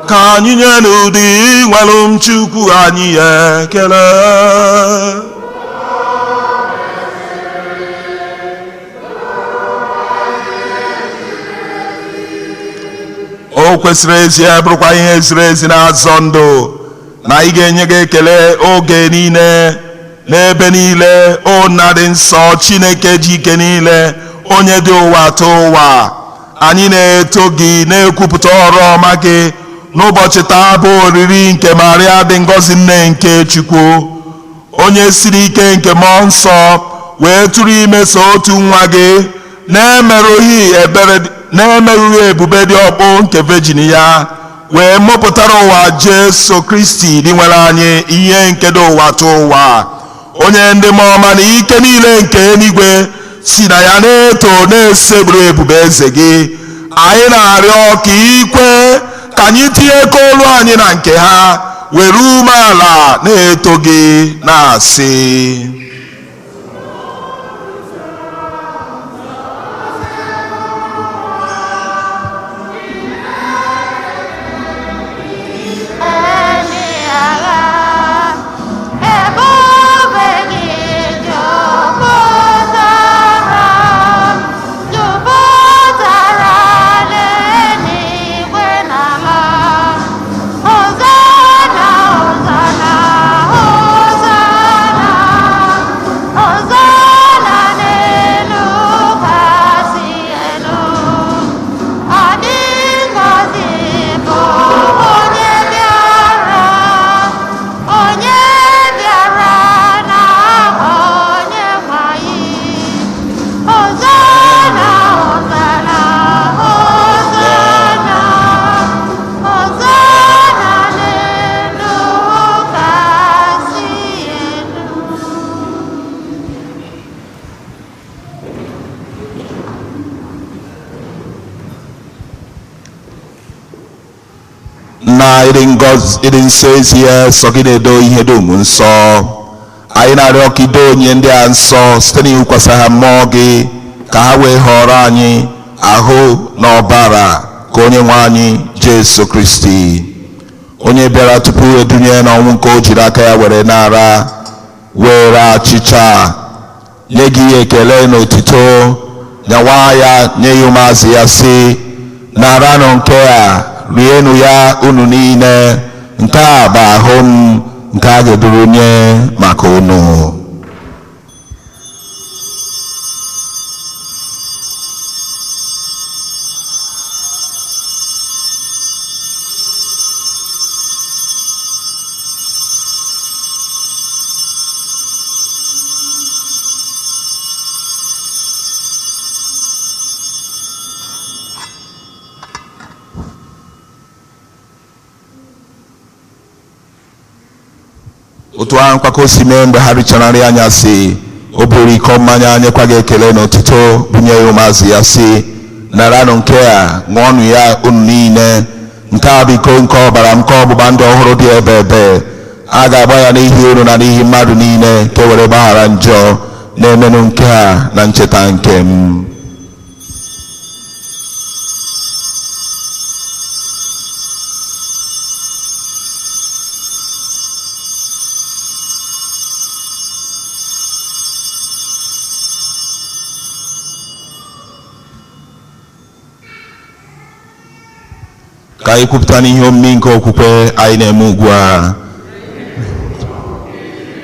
Ka anyị nye n'ụdị nwere m Chukwu anyị ekele. O kwesịrị ezie bụrụkwa ihe ziri ezi na-azọ ndụ na anyị ga-enye gị ekele oge niile n'ebe niile, o Nna dị nsọ, Chineke ji ike niile, onye dị ụwa atọ ụwa. Anyị na-eto gị, na-ekwupụta ọrụ ọma gị n'ụbọchị taa bụ oriri nke Maria dị ngọzi nne nke Chukwu, onye siri ike nke mmụọ nsọ wee tụrụ imeso otu nwa gị na-emerụghị ebube dị ọkpụ nke Virgin ya, wee mụpụtara ụwa Jesu Kristi dị nwere anyị ihe nke dị ụwa tụ ụwa, onye ndị mmụọ ọma na ike niile nke eluigwe si na ya na-eto na-esegburu ebube eze gị. Anyị na-arịọ ka ikwe ka anyị tinye aka olu anyị na nke ha, were umeala na-eto gị na-asị: Na ịdị nsọ ezie sọ gị na-edo ihe dum nsọ. Anyị na-arịọ ka ido onye ndị a nsọ site n'iwukwasị ha mmụọ gị, ka ha wee họrọ anyị ahụ na ọbara ka onye nwe anyị Jesu Kristi, onye bịara tupu edunye n'ọnwụ nke o jiri aka ya were nara, were achịcha nye gị ekele na otito, nyawa ya nye ya ụmụazị ya sị: naranụ nke a, rienụ ya unu niile, nke a bụ ahụ m nke a ga-eduru nye maka unu. Otu ahụ kwa ka o si mee mgbe ha richara nri anyasị, o buru iko mmanya nyekwa gị ekele na otito, bunye ya ụmụazị ya sị: naranụ nke a, ṅụọnụ ya unu niile, nke a bụ iko nke ọbara nke ọgbụgba ndụ ọhụrụ dị ebe ebe. A ga-agba ya n'ihi unu na n'ihi mmadụ niile ka e were gbaghara njọ. Na-emenụ nke a na ncheta nke m. Ka anyị kwupụta n'ihe omimi nke okwukwe anyị na-eme ugbu a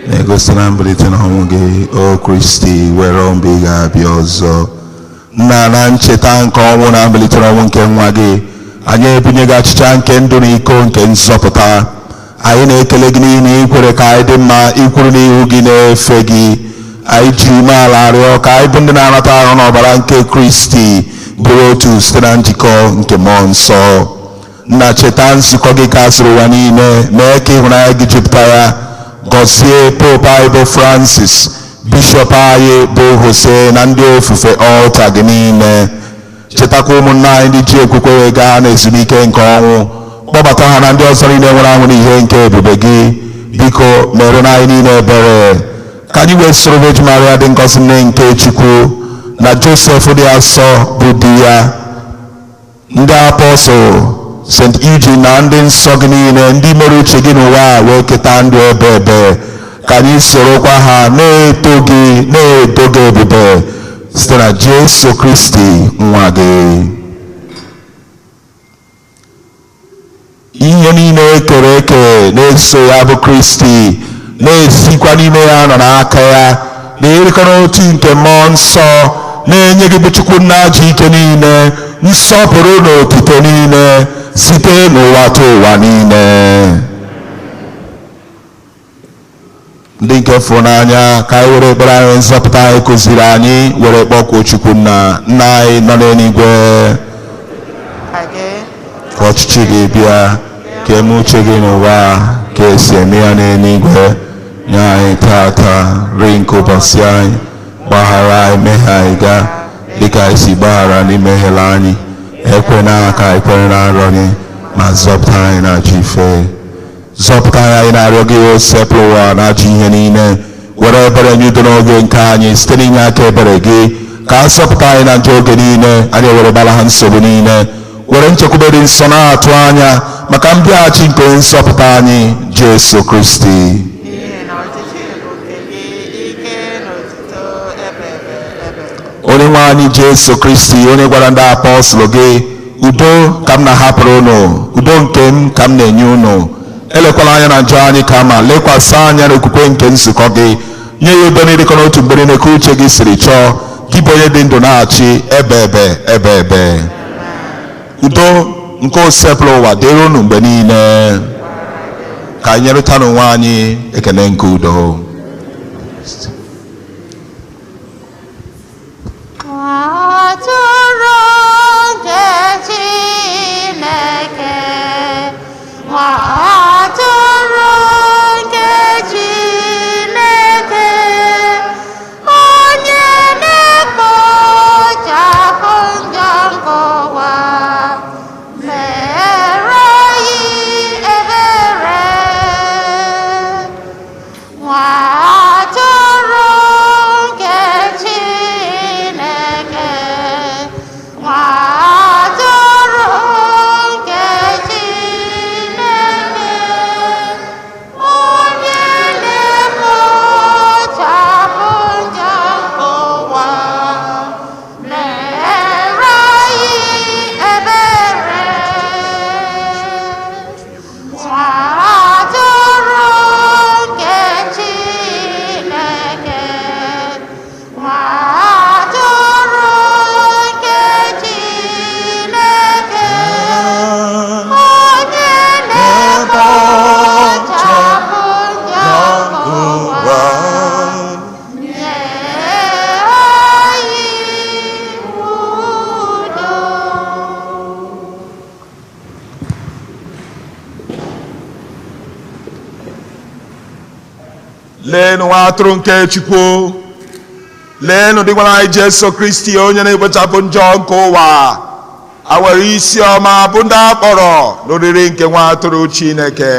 na-egosi na mbilite n'ọnwụ gị, o Kristi, were mgbe ị ga-abịa ọzọ. Nna, na ncheta nke ọnwụ na mbilite n'ọnwụ nke nwa gị, anyị ebunye gị achịcha nke ndụ na iko nke nzọpụta. Anyị na-ekele gị n'ihi na ị kwere ka anyị dị mma ikwuru n'ihu gị na-efe gị. Anyị ji umeala arịọ ka anyị bụ ndị na-anata ahụ n'ọbara nke Kristi bụrụ otu site na njikọ nke mmụọ nsọ. Nna, cheta nzukọ gị ka zuru ụwa niile, mee ka ịhụnanya gị jupụta ya. Gọzie Pope anyị bụ Francis, bishọp anyị bụ Jose, na ndị ofufe ọlta gị niile. Chetakwa ụmụnna anyị ndị ji okwukwe wee gaa n'ezumike nke ọnwụ, kpọbata ha na ndị ọzọ niile nwere anwụ n'ihe nke ebube gị. Biko mere na anyị niile ebere, ka anyị wee soro Virgin Maria dị ngọzi, nne nke Chukwu, na Josef dị asọ bụ di ya, ndị apọstụl St. Eugene na ndị nsọ gị niile ndị mere uche gị n'ụwa a wee keta ndụ ebe ebe, ka anyị sorokwa ha na-eto gị, na-eto gị ebube, site na Jesu Kristi nwa gị. Ihe niile ekere eke na-eso ya bụ Kristi, na-esikwa n'ime ya nọ n'aka ya, na-erikọ n'otu nke mmụọ nsọ, na-enye gị bụ Chukwu nna ji ike niile nsọpụrụ na otuto niile site n'ụwa tụ ụwa niile. Ndị nke fụrụ n'anya, ka anyị were ekpere anyị nzọpụta anyị kụziri anyị were kpọkuo Chukwu nna. Nna anyị nọ n'eluigwe, ka ọchịchị gị bịa, ka eme uche gị n'ụwa ka esi eme ya n'eluigwe. Nye anyị tata nri nke ụbọchị anyị. Gbaghara anyị mmehie anyị ga dịka anyị si gbaghara ndị mehiere anyị. Ekwena ka anyị kwere na nrọ gị, ma zọpụta anyị na ajọ ife. Zọpụta anyị, na-arịọ gị, o sepụrụ ụwa na ajọ ihe niile, were ebere nye udo n'oge nke anyị. Site n'inye aka ebere gị, ka a zọpụta anyị na njọ oge niile, anyị were gbara ha nsogbu niile, were nchekwube dị nsọ na-atụ anya maka mbịaghachi nke onye nzọpụta anyị Jesu Kristi. N'ihi na ọchịchị bụ nke gị, ike na otuto ebe ebe ebe. Onye nwe anyị Jesu Kristi, onye gwara ndị apọstụl gị, "Udo ka m na-ahapụrụ unu, udo nke m ka m na-enye unu," elekwala anya na njọ anyị, kama lekwasị anya n'okwukwe nke nzukọ gị, nye ya udo n'ịdịkọ n'otu mgbe niile ka uche gị siri chọọ, gị bụ onye dị ndụ na-achị ebe ebe ebe ebe. Udo nke osepụrụ ụwa dịrị unu mgbe niile. Ka anyị nyerịta n'onwe anyị ekele nke udo. Atụrụ nke Chineke, nwa atụrụ nke Chineke, onye na-ekpochapụ njọ nke ụwa, mere anyị ebere. Nwa atụrụ nke Chineke, nwa atụrụ nke Chineke, onye na-ekpochapụ njọ nke ụwa, mere anyị ebere. Nwa atụrụ nke Chineke, nwa atụrụ nke Chineke, onye na-ekpochapụ njọ nke ụwa, nye anyị udo. Leenụ nwa atụrụ nke Chukwu, leenụ dịgwara anyị Jesu Kristi, onye na-ekpochapụ njọ nke ụwa. A nwere isi ọma bụ ndị a kpọrọ n'oriri nke nwa atụrụ Chineke.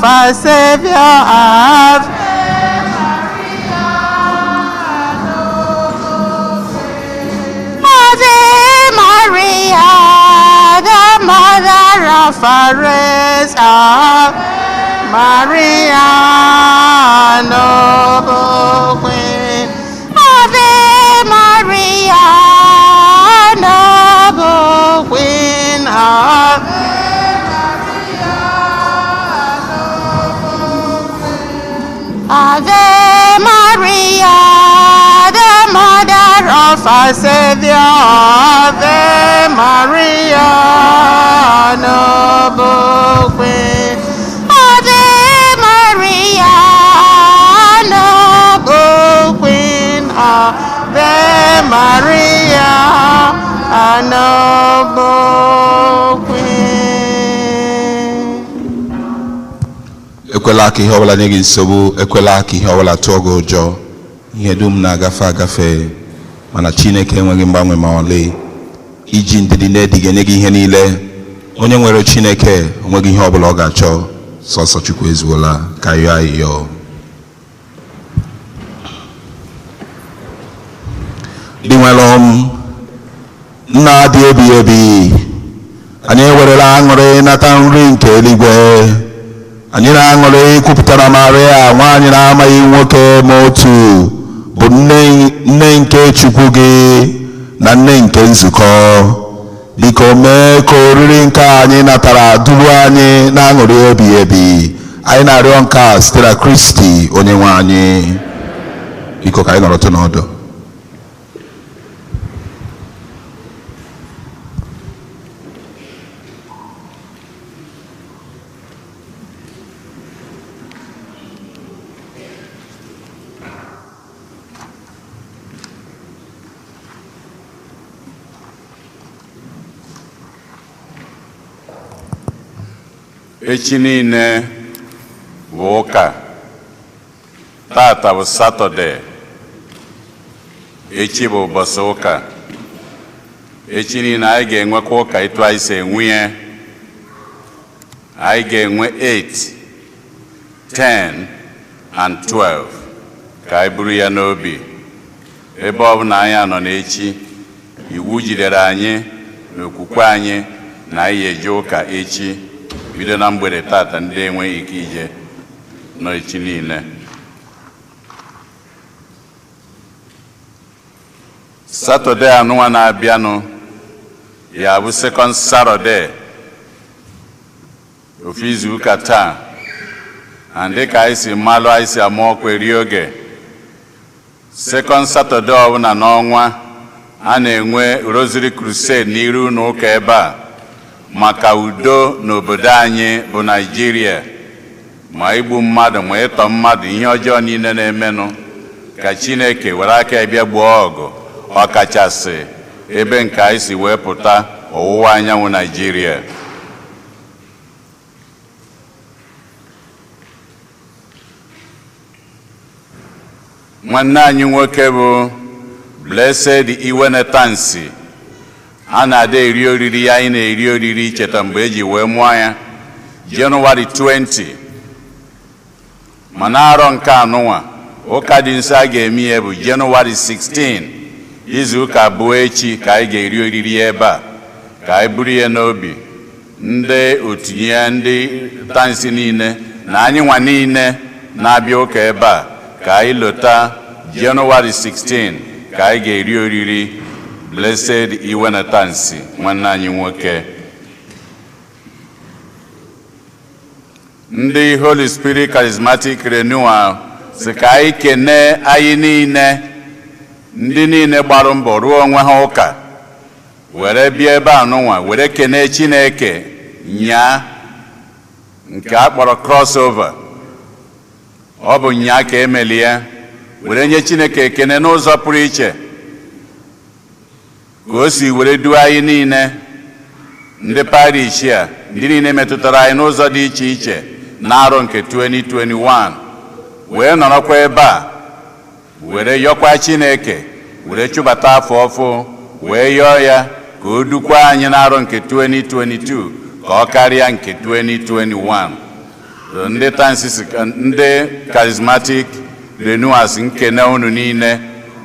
of our Savior, Ave. Ave Maria, the mother of our race, Ave Maria, noble queen. Ave Maria, noble queen. Ave Maria, the mother of our Savior. Ave Maria, noble queen. Ave Maria, noble queen. Ave Maria, noble queen. Ekwela ka ihe ọbụla nye gị nsogbu, ekwela ka ihe ọbụla tụọ gị ụjọ. Ihe dum na-agafe agafe, mana Chineke enweghị mgbanwe ma ọlị. Iji ndidi na-edighị enye gị ihe niile. Onye nwere Chineke onweghị ihe ọbụla ọ ga-achọ. Sọsọ Chukwu ezuola. Ka yọọ ayịyọ. Dị nwere m nna dị ebighị ebi, anyị ewerela aṅụrị nata nri nke eluigwe. Anyị na-aṅụrị kwupụtara Maria, nwaanyị na-amaghị nwoke ma otu, bụ nne nke Chukwu gị na nne nke nzukọ. Biko mee ka oriri nke anyị natara duru anyị na-aṅụrị ebighị ebi. Anyị na-arịọ nke a site na Kristi onye nwe anyị. Biko ka anyị nọrọtụ n'ọdụ. Echi niile bụ ụka. Tata bụ Satọde, echi bụ ụbọchị ụka. Echi niile anyị ga-enwekwa ụka etu anyị si enwe ya. Anyị ga-enwe 8, 10 and 12. Ka anyị buru ya n'obi. Ebe ọ bụla anyị anọ n'echi, iwu jidere anyị n'okwukwe anyị na anyị eje ụka echi bido na mgbede tata. Ndị enweghị ike ije nọ echi niile. Satọde anụnwa na-abịanụ ya bụ second Saturday ofu izu ụka taa, and dịka anyị si malụ, anyị si ama ọkwa eri oge second Saturday ọbụla n'ọnwa, a na-enwe Rosary Crusade n'iru ụlọ ụka ebe a maka udo n'obodo anyị bụ Naijiria, ma igbu mmadụ, ma ịtọ mmadụ, ihe ọjọọ niile na-emenụ, ka Chineke were aka ya bịa gbuo ọgụ, ọkachasị ebe nke anyị si wee pụta, ọwụwa anyanwụ Naijiria. Nwanne anyị nwoke bụ Blessed Iwenetansi, a na-ada eri oriri ya, anyị na-eri oriri icheta mgbe eji wee mụọ ya Jenụwarị 20, mana arọ nke anụnwa, ụka dị nso a ga-eme ya bụ Jenụwarị 16, izu ụka abụọ echi, ka anyị ga-eri oriri ya ebe a. Ka anyị buru ya n'obi, ndị otu ya, ndị tansi niile na anyị nwa niile na-abịa ụka ebe a, ka anyị lota Jenụwarị 16 ka anyị ga-eri oriri Blessed Iwenetansi, nwanne anyị nwoke. Ndị Holy Spirit Charismatic Renewal si ka anyị kene anyị niile, ndị niile gbara mbọ ruo onwe ha ụka were bịa ebe a nụnwa were kene Chineke nyaa nke a kpọrọ crossover. Ọ bụ nyaa ka emeli ya were nye Chineke ekene n'ụzọ pụrụ iche ka o si were duo anyị niile, ndị parish a, ndị niile metụtara anyị n'ụzọ dị iche iche na-arụ nke 2021, wee nọrọkwa ebe a were yọkwa Chineke, were chụbata afọ ọfụ, wee yọọ ya ka o dukwa anyị na-arụ nke 2022 ka ọ karịa nke 2021. Ndị Tansi, ndị Charismatic Renewals, nkene unu niile,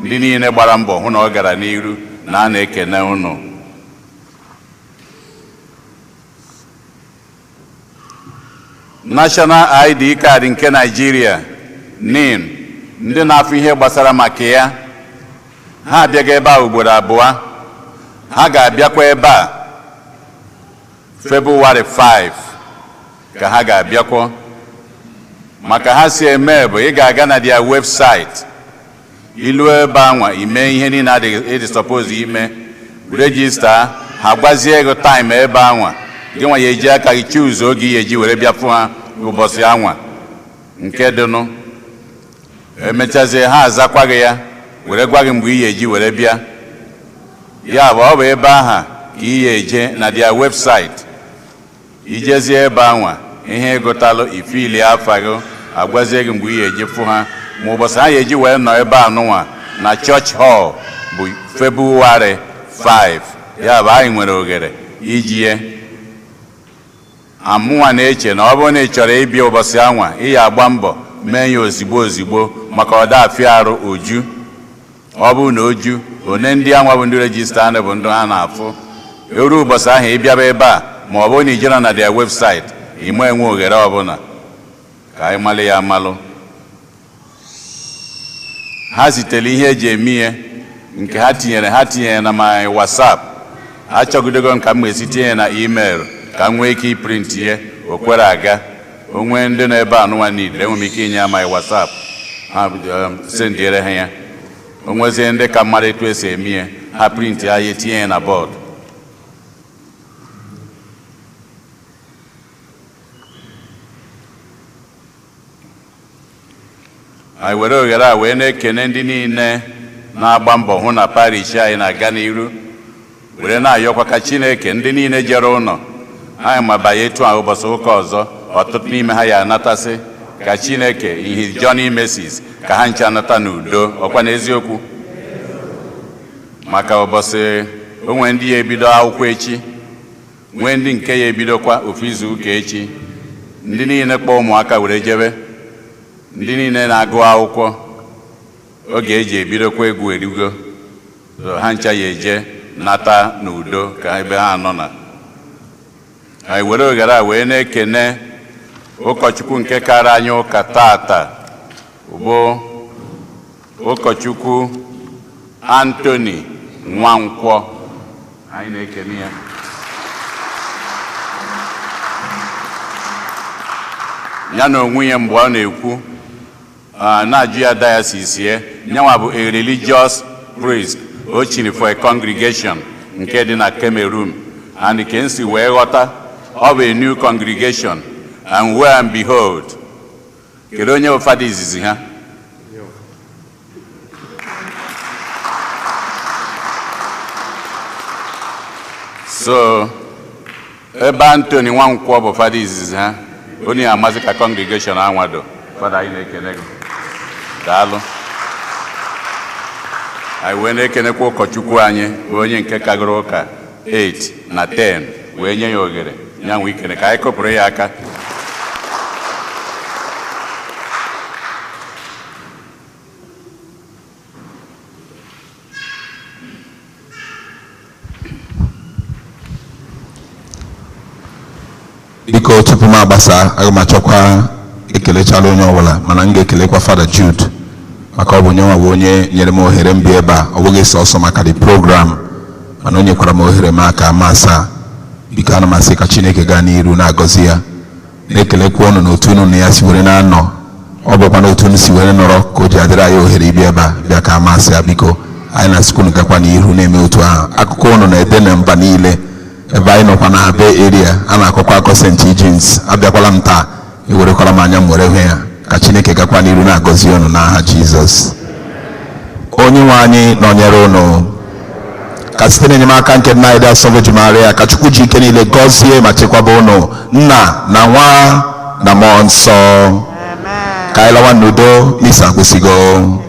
ndị niile gbara mbọ hụ na ọ gara n'iru na a na-ekene unu. National ID card nke Nigeria, NIN, ndị na-afụ ihe gbasara maka ya, ha abịaghị ebe a ugboro abụọ. Ha ga-abịakwa ebe a February 5 ka ha ga-abịakwa. Maka ha si eme bụ ị ga-aga na their website, ilu ebe anwa, ime ihe niile adịghị ịdị suppose ime, register, ha gwazie ego time ebe anwa gị nwa ya eji aka gị choose oge ihe eji were bịa fụ ha ụbọchị anwa nke dịnụ. Emechazie, ha azakwa gị ya were gwa gị mgbe ị ga-eji were bịa. Ya bụ, ọ bụ ebe aha ka ị ga-eje na their website. Ijezie ebe anwa, ihe ịgụtalụ, ifili afa gị, agwazie gị mgbe ị ga-eji fụ ha. Ma ụbọchị ha ga-eji wee nọ ebe a nụnwa na Church Hall bụ February 5. Ya bụ, anyị nwere oghere iji ye amụnwa na-eche na ọ bụrụ na ị chọrọ ịbịa ụbọchị anwa, ị ya agba mbọ mee ya ozigbo ozigbo, maka ọ da arụ oju. Ọ bụrụ na oju one, ndị anwa bụ ndị register anụ bụ ndị ha na-afụ eru ụbọchị ahụ ịbịaba ebe a, ma ọ bụrụ na ijere na their website, ime enwe oghere ọbụla. Ka anyị malụ ya amalụ. Ha zitere ihe eji eme ihe nke ha tinyere na my WhatsApp. Achọgidego m ka m ga-esi tinye ya na email ka m nwee ike iprint ihe, o kwere aga. Onwe ndị nọ ebe a nụnwa niile, enwere m ike inye ya my WhatsApp, ha sendiere ha ya. O nwezie ndị ka mmadụ etu esi eme ihe, ha print ya, ya etinye ya na board. Anyị were oghere a wee na-ekene ndị niile na-agba mbọ hụ na parish anyị na-aga n'iru, were na-ayọkwa ka Chineke, ndị niile jere ụlọ anyị ma banye etu a ụbọchị ụka ọzọ, ọtụtụ n'ime ha ya anatasị. Ka Chineke in his journey mercies ka ha nche anata n'udo. Ọkwa n'eziokwu, maka ụbọchị onwe ndị ya ebido akwụkwọ echi, nwee ndị nke ya ebidokwa ofu izu ụka echi, ndị niile kpọọ ụmụaka were jebe, ndị niile na-agụ akwụkwọ, oge eji ebidokwa egwu erugo. So ha ncha ya eje nata n'udo ka ebe ha nọ na. Anyị were oghere a wee na-ekene ụkọchukwu nke kara anyị ụka tata, bụ Ụkọchukwu Anthony Nwankwọ. Anyị na-ekene ya. Ya na onwe ya, mgbe ọ na-ekwu, na-ajụ ya diocese ya, nyanwa bụ a religious priest o chiri for a congregation nke dị na Cameroon, and ke nsi wee ghọta, ọ bụ a new congregation, and lo and behold, kedu onye bụ fada izizi ha? So ebe Anthony Nwankwọ bụ fada izizi ha, onye amazi ka congregation anwado. Fada, anyị na-ekene gị, daalụ. Anyị wee na-ekenekwa ụkọchukwu anyị bụ onye nke kagoro ụka 8 na 10, wee nye ya oghere ya nwe ikene. Ka anyị kụpụrụ ya aka. Biko, tupu m agbasa, aga m achọkwa ekelechala onye ọbụla, mana m ga-ekelekwa Fada Jude, maka ọ bụ onye nwa bụ onye nyere m ohere m bịa ebe a. Ọ bụghị sọsọ maka the program, mana o nyekwara m ohere m aka masa. Biko, ana m asị ka Chineke gaa n'iru na-agọzi ya, na-ekelekwa unu na otu unu na ya si were na-anọ. Ọ bụkwa na otu unu si were nọrọ ka o ji adịrị anyị ohere ịbịa ebe a bịa ka amasị ya. Biko, anyị na-asịkwa unu gakwa n'ihu na-eme otu ahụ. Akụkọ unu na-ede na mba niile ebe anyị nọkwa na Bay Area, a na-akọkwa akọ St. Eugene. Abịakwala m taa, ewerekwala m anya m were hụ ya. Ka Chineke gakwa n'iru na-agọzi unu n'aha Jizọs. Onye nwe anyị nọnyere unu. Ka site n'enyemaka nke nna anyị dị asọ Virgin Maria, ka Chukwu ji ike niile gọzie ma chekwaba unu, Nna na Nwa na Mmụọ Nsọ. Amen. Ka anyị lawa n'udo. Misa akwụsịgo.